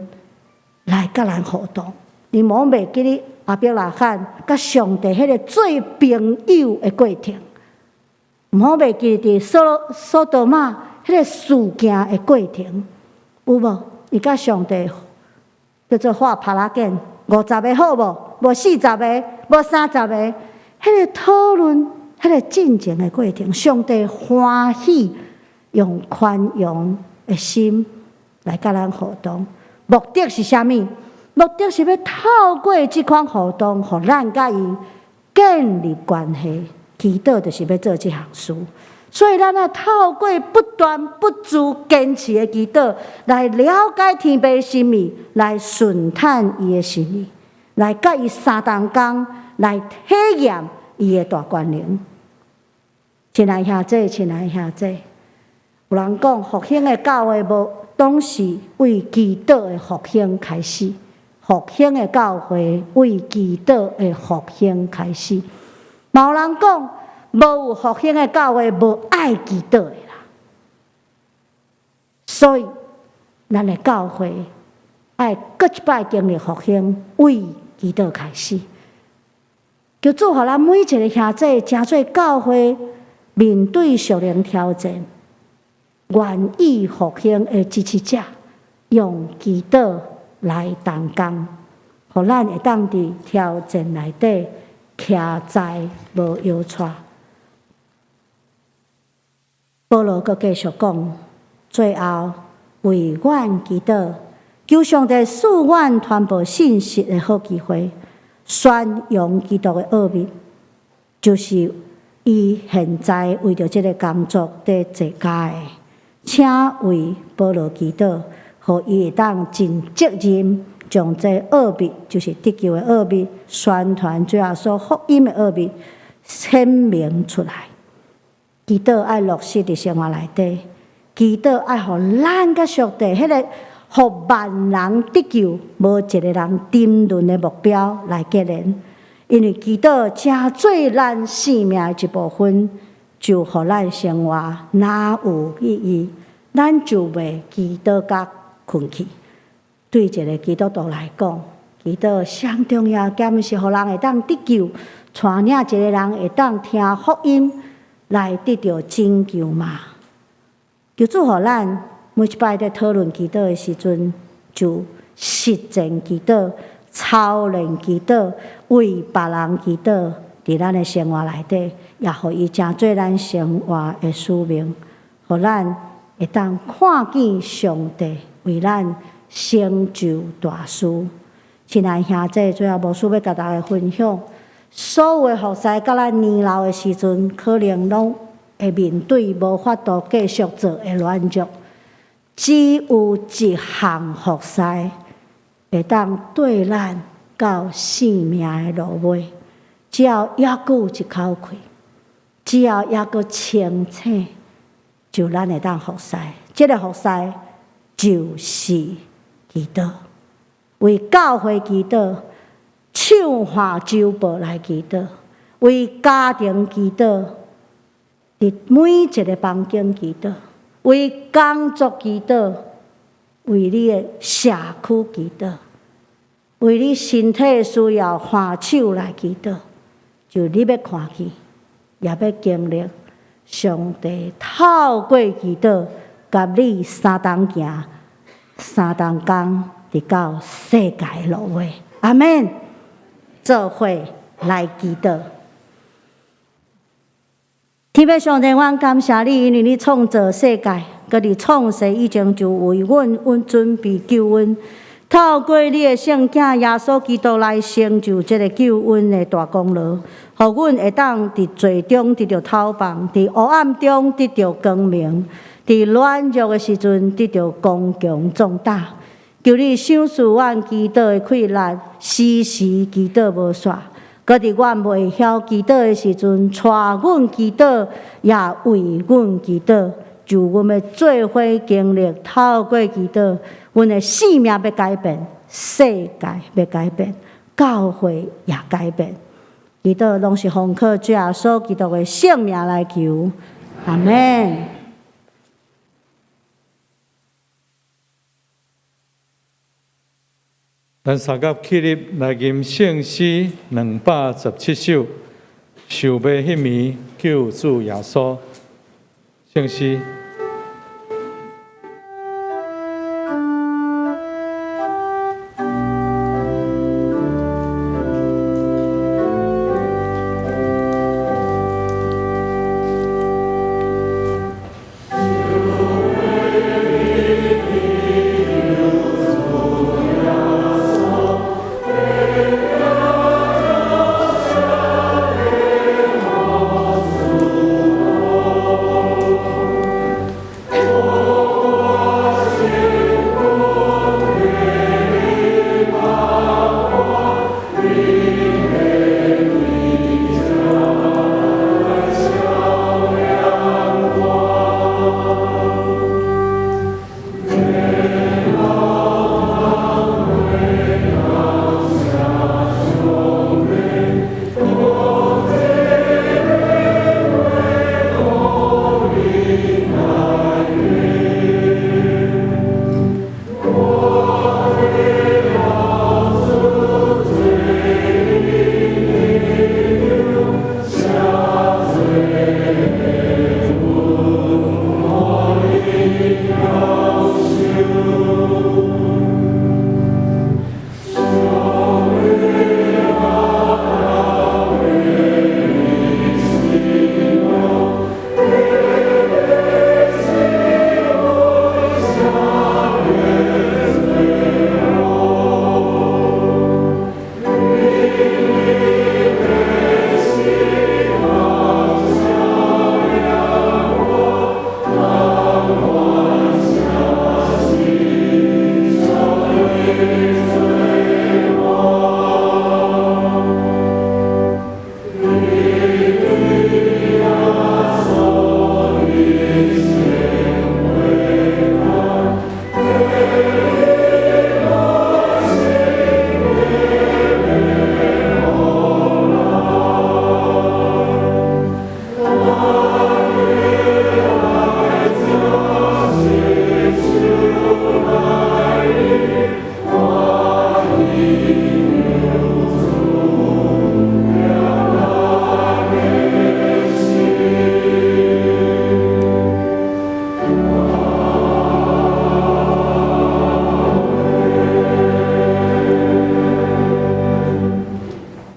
來佮咱互動。你莫袂記得亞伯拉罕佮上帝彼个做朋友的過程，毋好袂記得佇所多瑪彼个事件的過程，有無？伊佮上帝叫做畫耙仔繭，50個好無？無40個，無30個，彼個討論，彼個進前的過程，上帝歡喜用寬容的心來佮咱互動。目的是啥物？目的是欲透過這款互動，予咱佮伊建立關係。祈禱就是欲做這項事，所以咱愛透過不斷不住堅持的祈禱，來了解天父心意，來順探伊的心意，來佮伊相同工，來體驗伊的大權能。親愛兄弟，親愛兄弟，有人講復興的教會無，總是為祈禱的復興開始。復興的教會為祈禱的復興開始。嘛有人講，無有復興的教會無愛祈禱的啦。所以，咱的教會愛閣一擺經歷復興，為祈禱開始。求主予咱每一个兄弟，成做教會面對屬靈挑戰，願意復興的支持者，用祈禱來同工，予咱會當佇挑戰內底徛在無搖掣。保羅閣繼續講，最後為阮祈禱，求上帝賜阮傳播信息的好機會，宣揚基督的奧秘，就是伊現在為著這个工作佇坐監的，請為保羅祈禱，予伊會當盡責任，將這奧秘，就是得救的奧秘，宣傳主耶穌福音的奧秘，顯明出來。祈禱愛落實佇生活內底，祈禱愛予咱佮上帝彼個予萬人得救，無一个人沉淪的目標來結連。因為祈禱成做咱生命的一部分，就予咱生活若有意義，咱就袂祈禱甲睏去。對一个基督徒來講，祈禱上重要，兼是予人會當得救，帶領一个人會當聽福音來得著拯救嘛。求主予咱每一擺佇討論祈禱的時陣，就實踐祈禱、操練祈禱、為別人祈禱，佇咱的生活內底，也予伊成做咱生活的使命，予咱會當看見上帝為咱成就大事。親愛兄弟，最後牧師欲共大家分享，所有的服侍到咱年老的時陣，可能攏會面對無法度繼續做的軟弱。只有一項服侍會當綴咱到生命的落尾，只要猶閣有一口氣，只要猶閣清醒，就咱會當服侍。這个服侍就是祈禱，為教會祈禱，唱和周報來祈禱，為家庭祈禱，佇每一个房間祈禱。為工作祈禱，為你的社區祈禱，為你身體需要還手來祈禱，就你欲看見，也欲經歷上帝透過祈禱，佮你相同行、相同工，直到世界落尾。阿們，做伙來祈禱。天父上帝，阮感謝你，因為你創造世界，閣佇創世以前就為阮準備救恩，透過你的聖子耶穌基督來成就這个救恩的大功勞，予阮會當佇罪中得著透放，佇黑暗中得著光明，佇軟弱的時陣得著剛強壯膽。求你賞賜阮祈禱的氣力，時時祈禱無煞。閣佇阮袂曉祈禱的時陣，帶阮祈禱，也為阮祈禱，就阮欲做伙經歷，透過祈禱，阮的性命欲改變，世界欲改變，教會也改變。祈禱攏是奉靠主耶穌基督的聖名來求，阿們。咱三甲起立來吟聖詩217首，受賣彼暝救主耶穌，聖詩。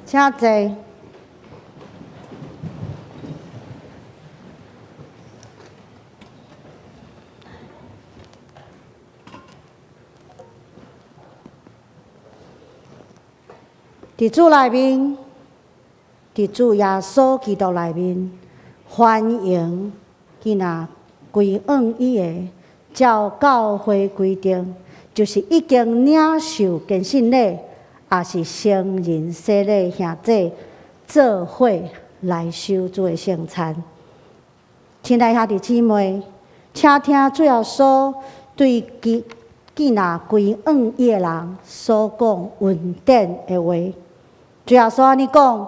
請坐。佇主內面，佇主耶穌基督內面，歡迎囝仔歸向伊的，照教會規定，就是已經領受堅信禮，抑是成人洗禮兄弟做伙來受主的聖餐。親愛兄弟姊妹，請聽主耶穌對其囝仔歸向伊的人所講恩典的話。主耶穌按呢講：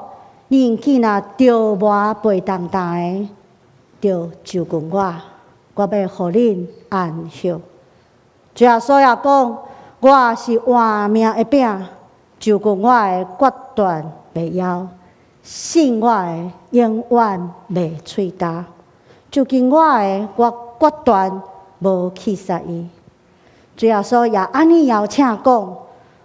恁囝若著磨背重擔的，著就近我，我欲予恁安息。主耶穌也講，我是活命的餅，就近我的決斷袂枵，信我的永遠袂喙焦。就近我的，我決斷無棄殺伊。主耶穌也按呢邀請講，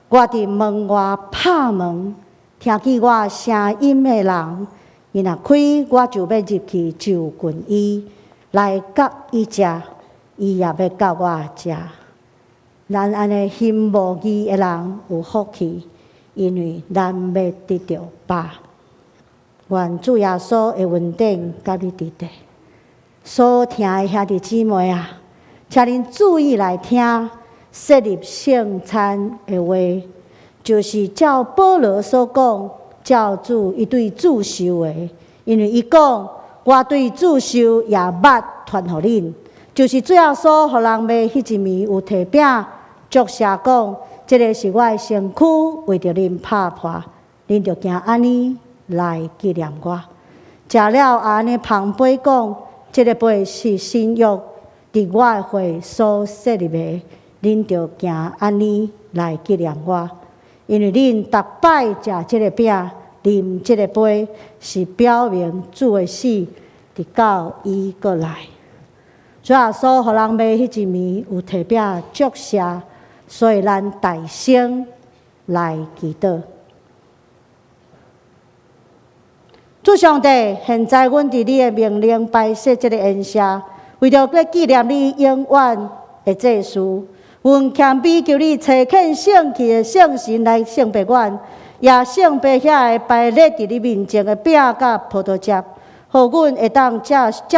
我佇門外拍門，聽見我聲音的人，伊若開，我就欲入去就近伊，來佮伊食，伊也欲佮我食。咱按呢心無義的人有福氣，因為咱欲得著飽。願主耶穌的恩典佮你佇底。所聽的兄弟姊妹啊，請恁注意來聽設立聖餐的話，就是照保羅所講，照主伊對主受的，因為伊講，我對主受也捌傳予恁，就是主耶穌予人賣彼一暝有提餅，祝謝講，這个是我的身軀，為著恁拍破，恁著行按呢來紀念我。食了按呢捧杯講，這个杯是新約，佇我的血所設立的，恁著行按呢來紀念我。因為恁逐擺食這个餅、啉這个杯，是表明主的死，直到伊閣來。主耶穌予人賣彼一暝有提餅祝謝，所以咱大聲來祈禱。主上帝，現在阮佇你的命令擺設這个筵席，為著欲紀念你永遠的祭司，阮謙卑求你差遣聖潔的聖神來聖別阮，也聖別遐个排列佇你面前的餅佮葡萄汁，予阮會當接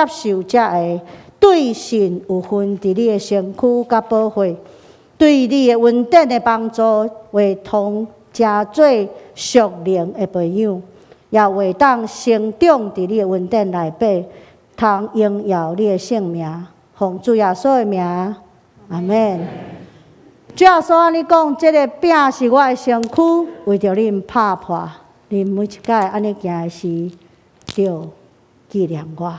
受這个對神有份佇你的身軀佮寶血，對你的恩典的幫助，會通成做屬靈的培養，也會當成長佇你的恩典內底，通榮耀你的聖名，奉主耶穌的名，阿們。主耶穌按呢講，這个餅是我的身軀，為著恁拍破，恁每一擺按呢行的時，著紀念我。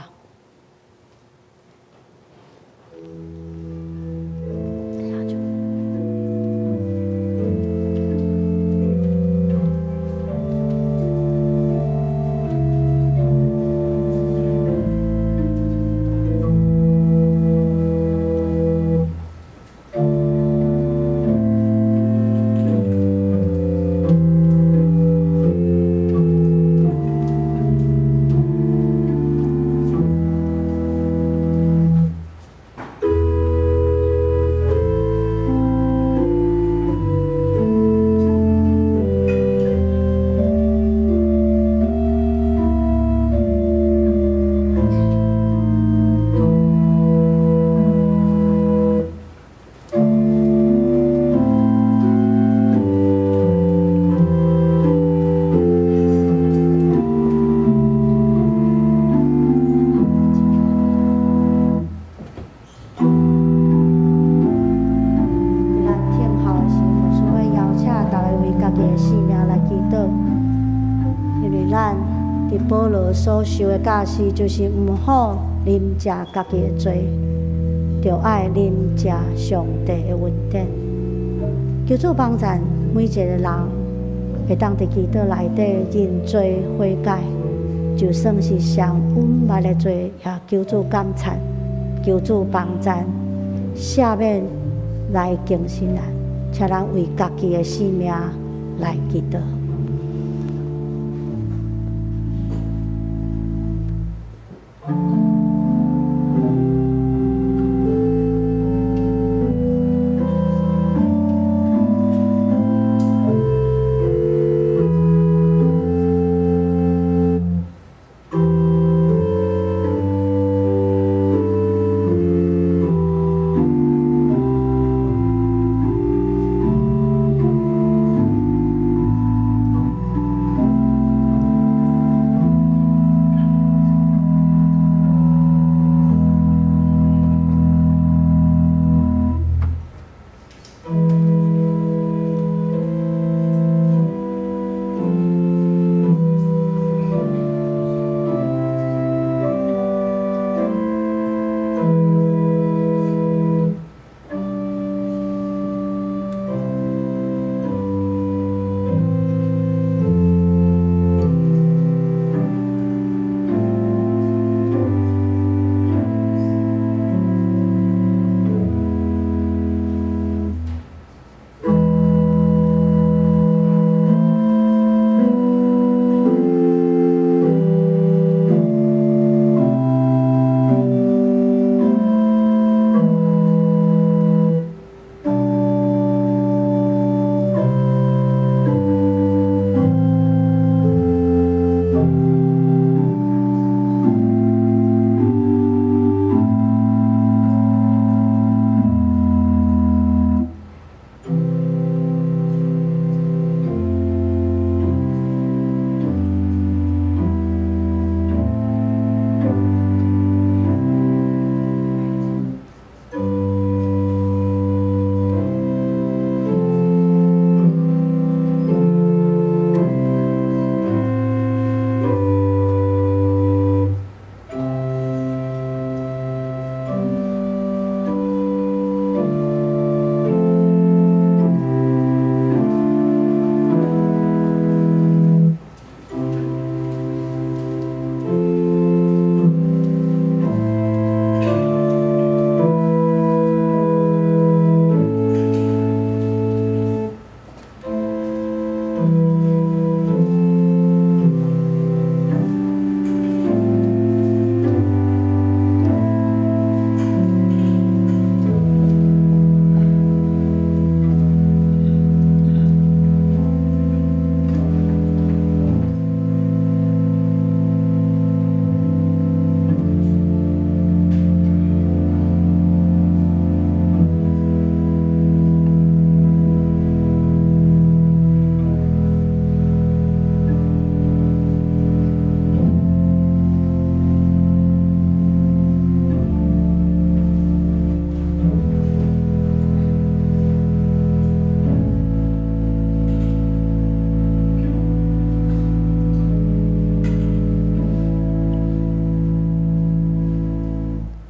咱聽候的時，牧師會邀請逐家為家己的性命來祈禱，因為咱佇保羅所受的教示，就是毋好啉食家己的罪，著愛啉食上帝的恩典。求主幫贊每一個人，會當佇祈禱內底認罪悔改，就算是上隱密的罪，也求主鑒察，求主幫贊，赦免來更新咱，請咱為家己的性命來祈禱。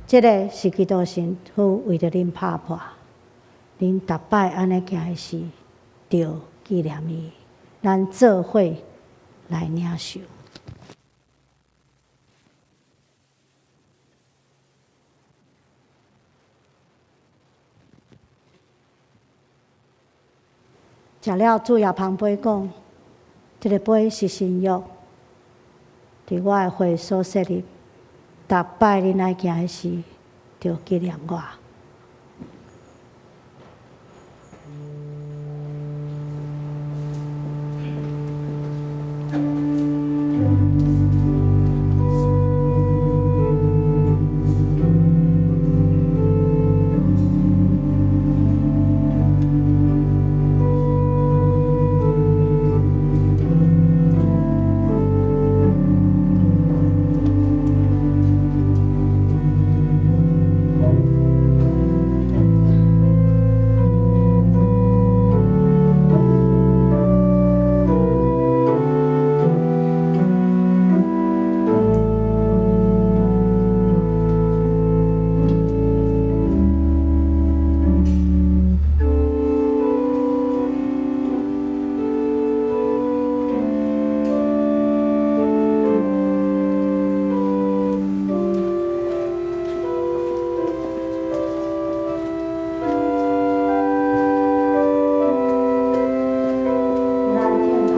這个是基督神父為著恁拍破，恁逐擺按呢行的時，著紀念伊。咱做伙來領受。食了，主也捧杯講：這个杯是新約，佇我的血所設立。逐擺恁愛行的時，著紀念我。咱聽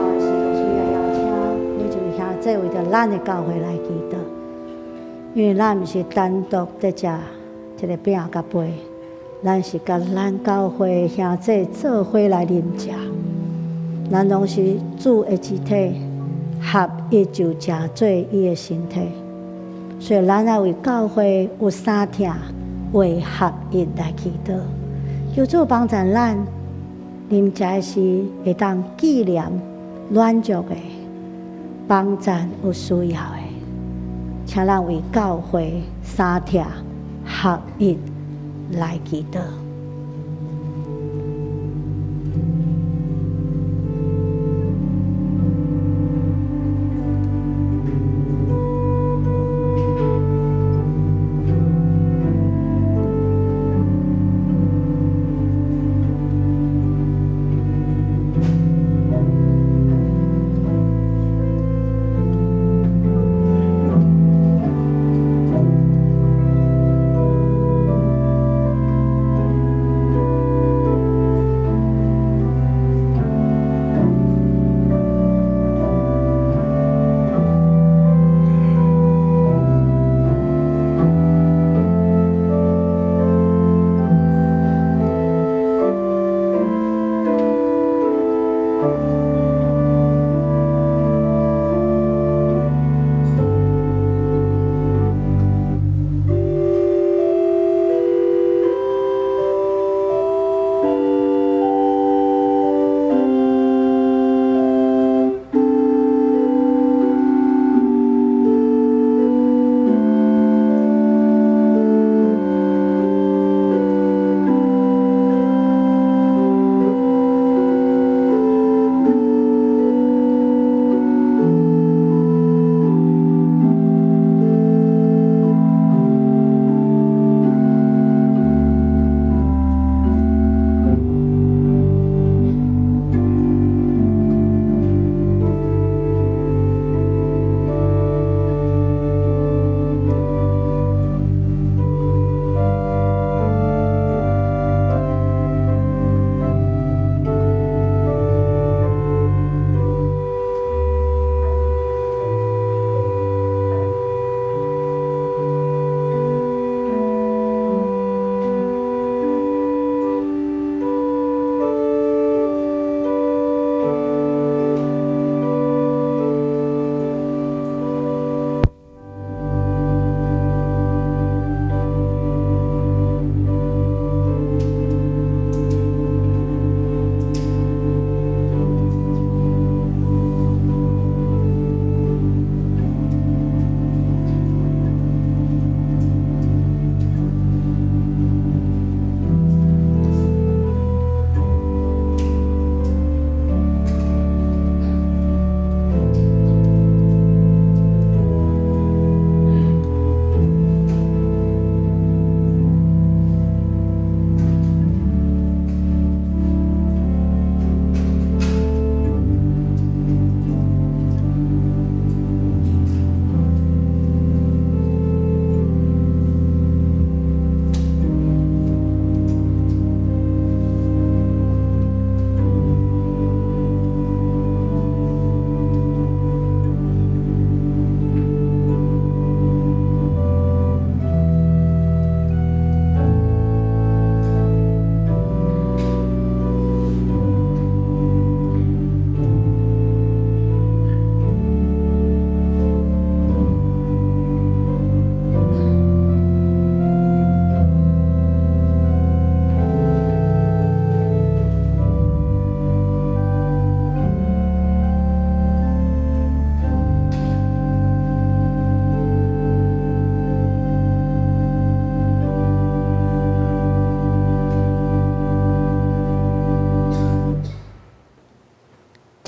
候的時，有需要邀請每一位兄弟為著咱的教會來祈禱，因為咱毋是單獨佇食這个餅佮杯，咱是佮咱教會兄弟做伙來啉食。咱攏是主的肢體，合一就成做伊的身體，所以咱愛為教會有三疼，為合一來祈禱。求主幫助咱啉食的時，會當紀念軟弱的，幫助有需要的，請咱為教會三疼合一來祈禱。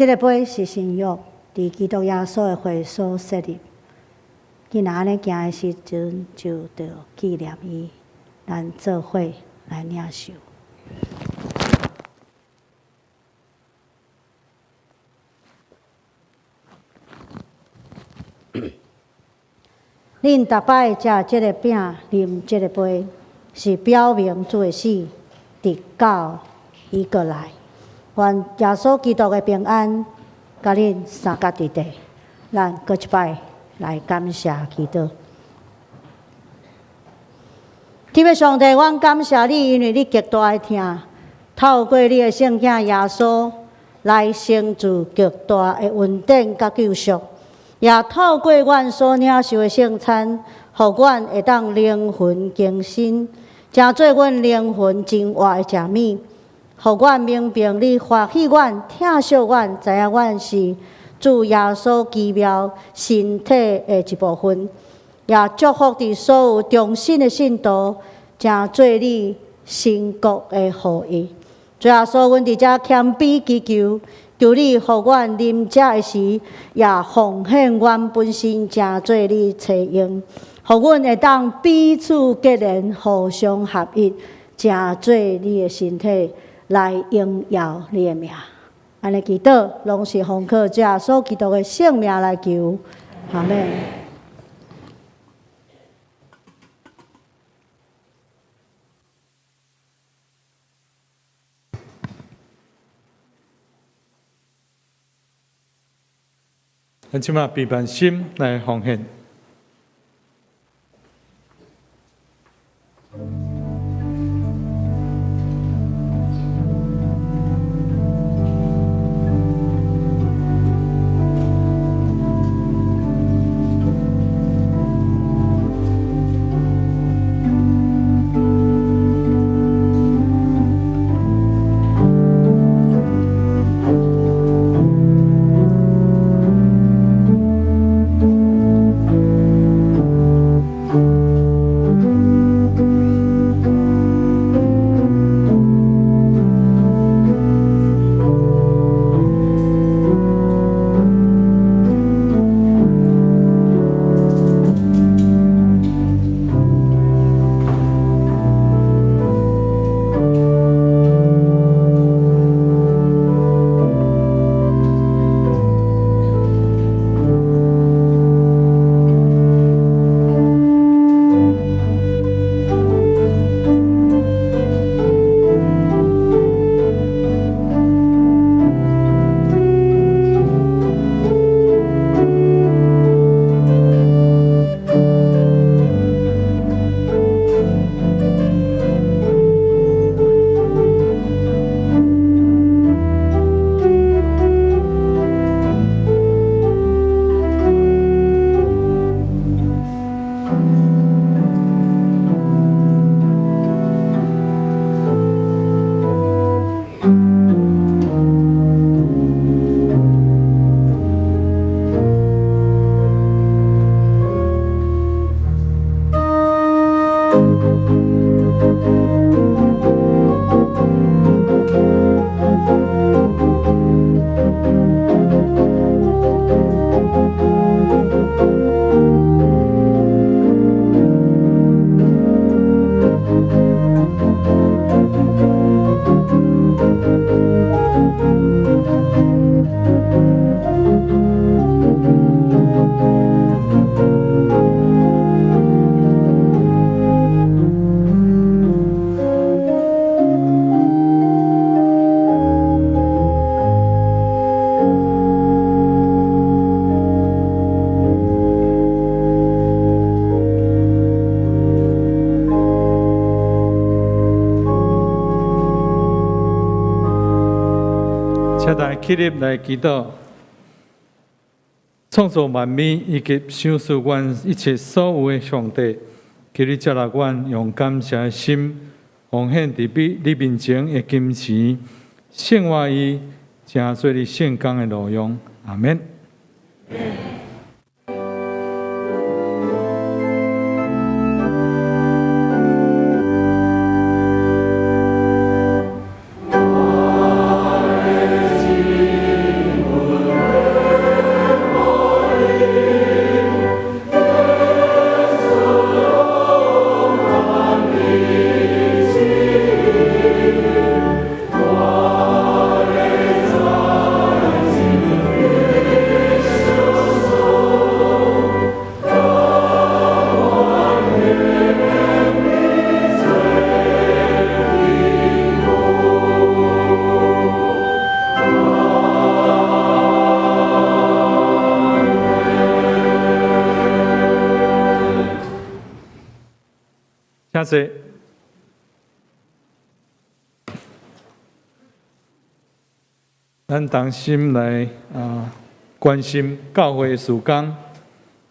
這个杯是新約，佇基督耶穌的血所設立。囝若按呢行的時陣，就著紀念伊，咱做伙來領受。恁逐擺食這个餅、啉這个杯，是表明主的死，直到伊閣來。願耶穌基督的平安，佮恁相佮佇底。咱閣一擺來感謝祈禱。天父上帝，阮感謝你，因為你極大的疼，透過你的聖子耶穌來成就極大的恩典佮救贖，也透過阮所領受的聖餐，予阮會當靈魂更新，成做阮靈魂真活的食物，予阮明白你歡喜阮、疼惜阮，知影阮是主耶穌奇妙身體的一部分，也祝福佇所有忠心的信徒，成做你神國的後裔。主耶穌，阮佇遮謙卑祈求，求你予阮啉食的時，也奉獻阮本身，成做你差用，予阮會當彼此結連，互相合一，成做你的身體，來榮耀你的名。按呢祈禱，攏是奉靠主耶穌基督的聖名來求，阿們。咱這馬閉目心來奉獻。請大家起立來祈禱，創造萬物以及賞賜阮一切所有的上帝，求你接納阮用感謝的心奉獻佇彼你面前的金錢，聖化伊，成做你聖工的路用。阿們。請坐。咱同心來關心教會的事工。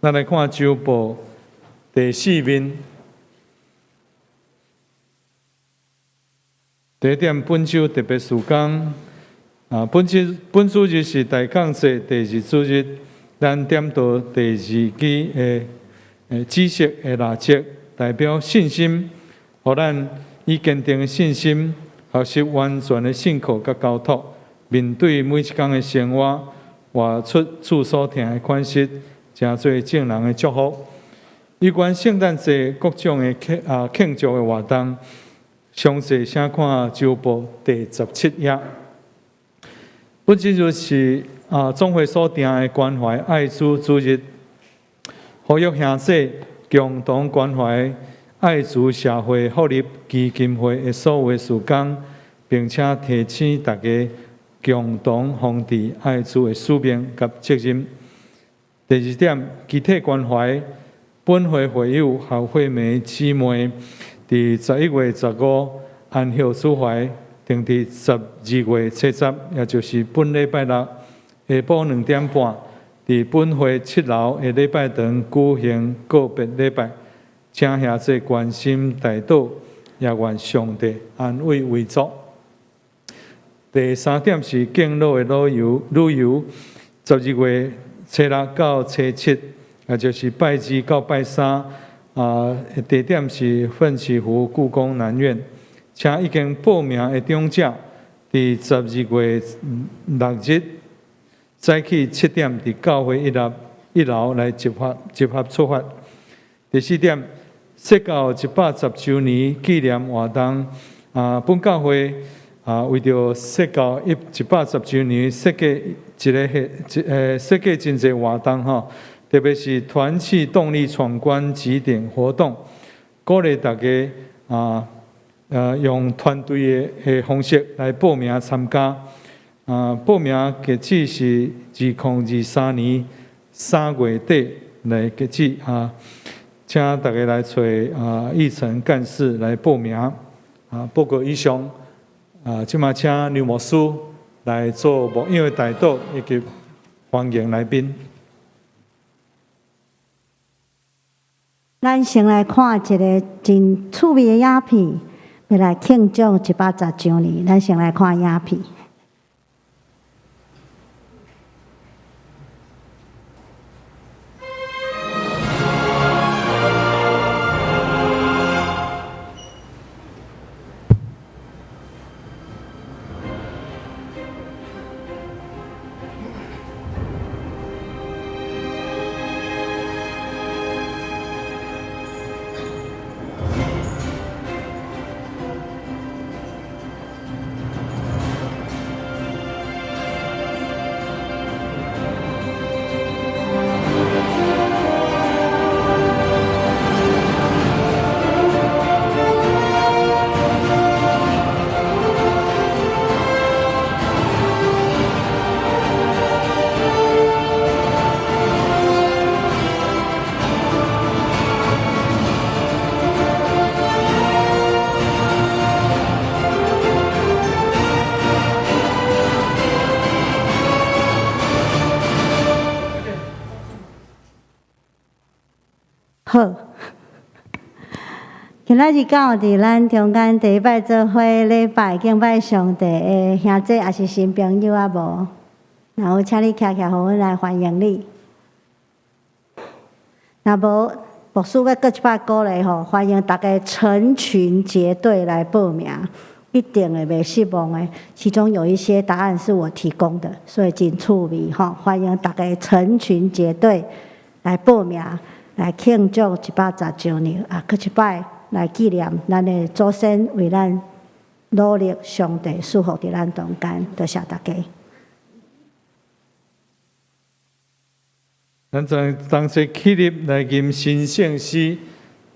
咱來看週報第四面。第一點，本週特別事工。本週本主日是大降節第二主日，咱點著第二支的紫色的蠟燭，代表信心，予咱以堅定的信心，學習完全的信靠佮交託，面對每一工的生活，活出主所疼的款式，成做眾人的祝福。有關聖誕節各種的慶祝的活動，詳細請看週報第17頁。本主日是總會所定的關懷愛滋主日，呼籲兄弟共同關懷愛滋社會福利基金會的所有事工，並且提醒大家共同防治愛滋的使命佮責任。第二點，集體關懷，本會會友和會妹姊妹，佇11月15安息主懷，定佇12月初10，也就是本禮拜六下晡2點半，佇本會7樓的禮拜堂舉行告別禮拜，請兄弟關心代禱，也願上帝安慰遺族。第三點是敬老的旅遊，旅遊12月初6到初7，也就是拜二到拜三，地點是奮起湖故宮南院，請已經報名的長者，佇12月6日早起7點，佇教會一樓來集合出發。第四點，釋教110週年紀念活動，本教會為著釋教110週年設計一个設計真濟活動吼，特別是團契動力闖關集點活動，鼓勵大家用團隊的方式來報名參加。報名截止是2023年3月底來截止啊，請大家來揣議程幹事來報名。報告以上，這馬請劉牧師來做牧養的代禱，以及歡迎來賓。咱先來看一个真趣味的影片，欲來慶祝110週年。咱先來看影片。好，今仔日敢有佇咱中間第一擺做伙禮拜敬拜上帝的兄弟，抑是新朋友啊無？若有，請你徛起來，予阮來歡迎你。若無，牧師欲閣一擺鼓勵吼，歡迎大家成群結隊來報名，一定會袂失望的。其中有一些答案是我提供的，所以真趣味吼。歡迎大家成群結隊來報名。來慶祝110週年啊！閣一擺來紀念咱的祖先為咱努力，上帝賜福佇咱中間，多謝大家。咱同齊起立來吟神聖詩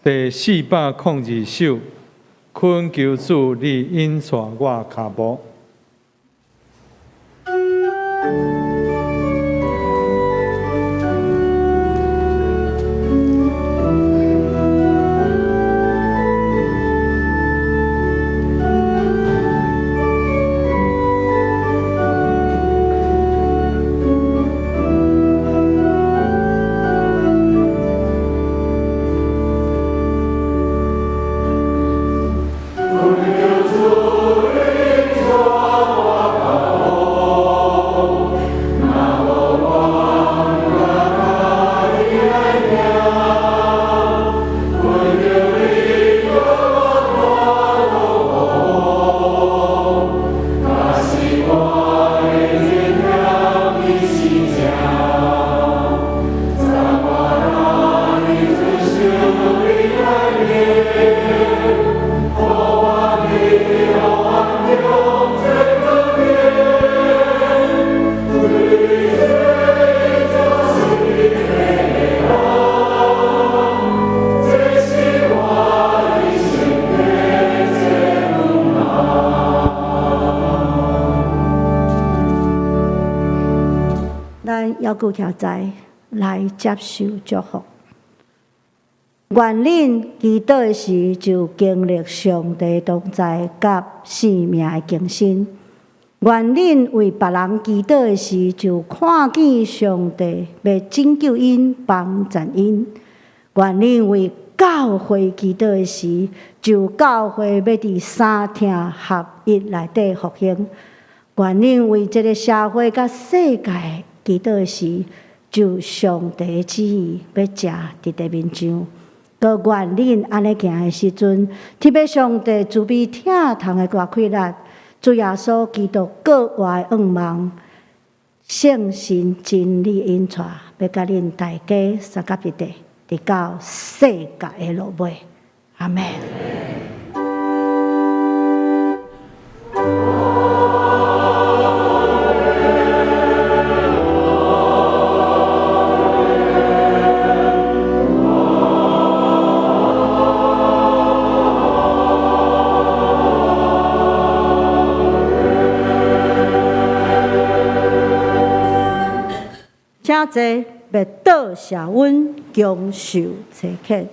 第402首，懇求主你引帶我跤步。舉徛在來接受祝福。願恁祈禱的時，就經歷上帝同在佮生命的更新。願恁為別人祈禱的時，就看見上帝欲拯救𪜶、幫贊𪜶。願恁為教會祈禱的時，就教會欲佇三疼合一內底復興。願恁為這个社會佮世界祈禱的時，就上帝旨意欲正佇地面上。閣願恁按呢行的時陣，特別上帝慈悲疼痛的大氣力，主耶穌基督閣活的向望，聖神真理引帶，欲佮恁大家相佮佇地，直到世界的落尾。阿們。請坐，欲倒謝阮享受差遣。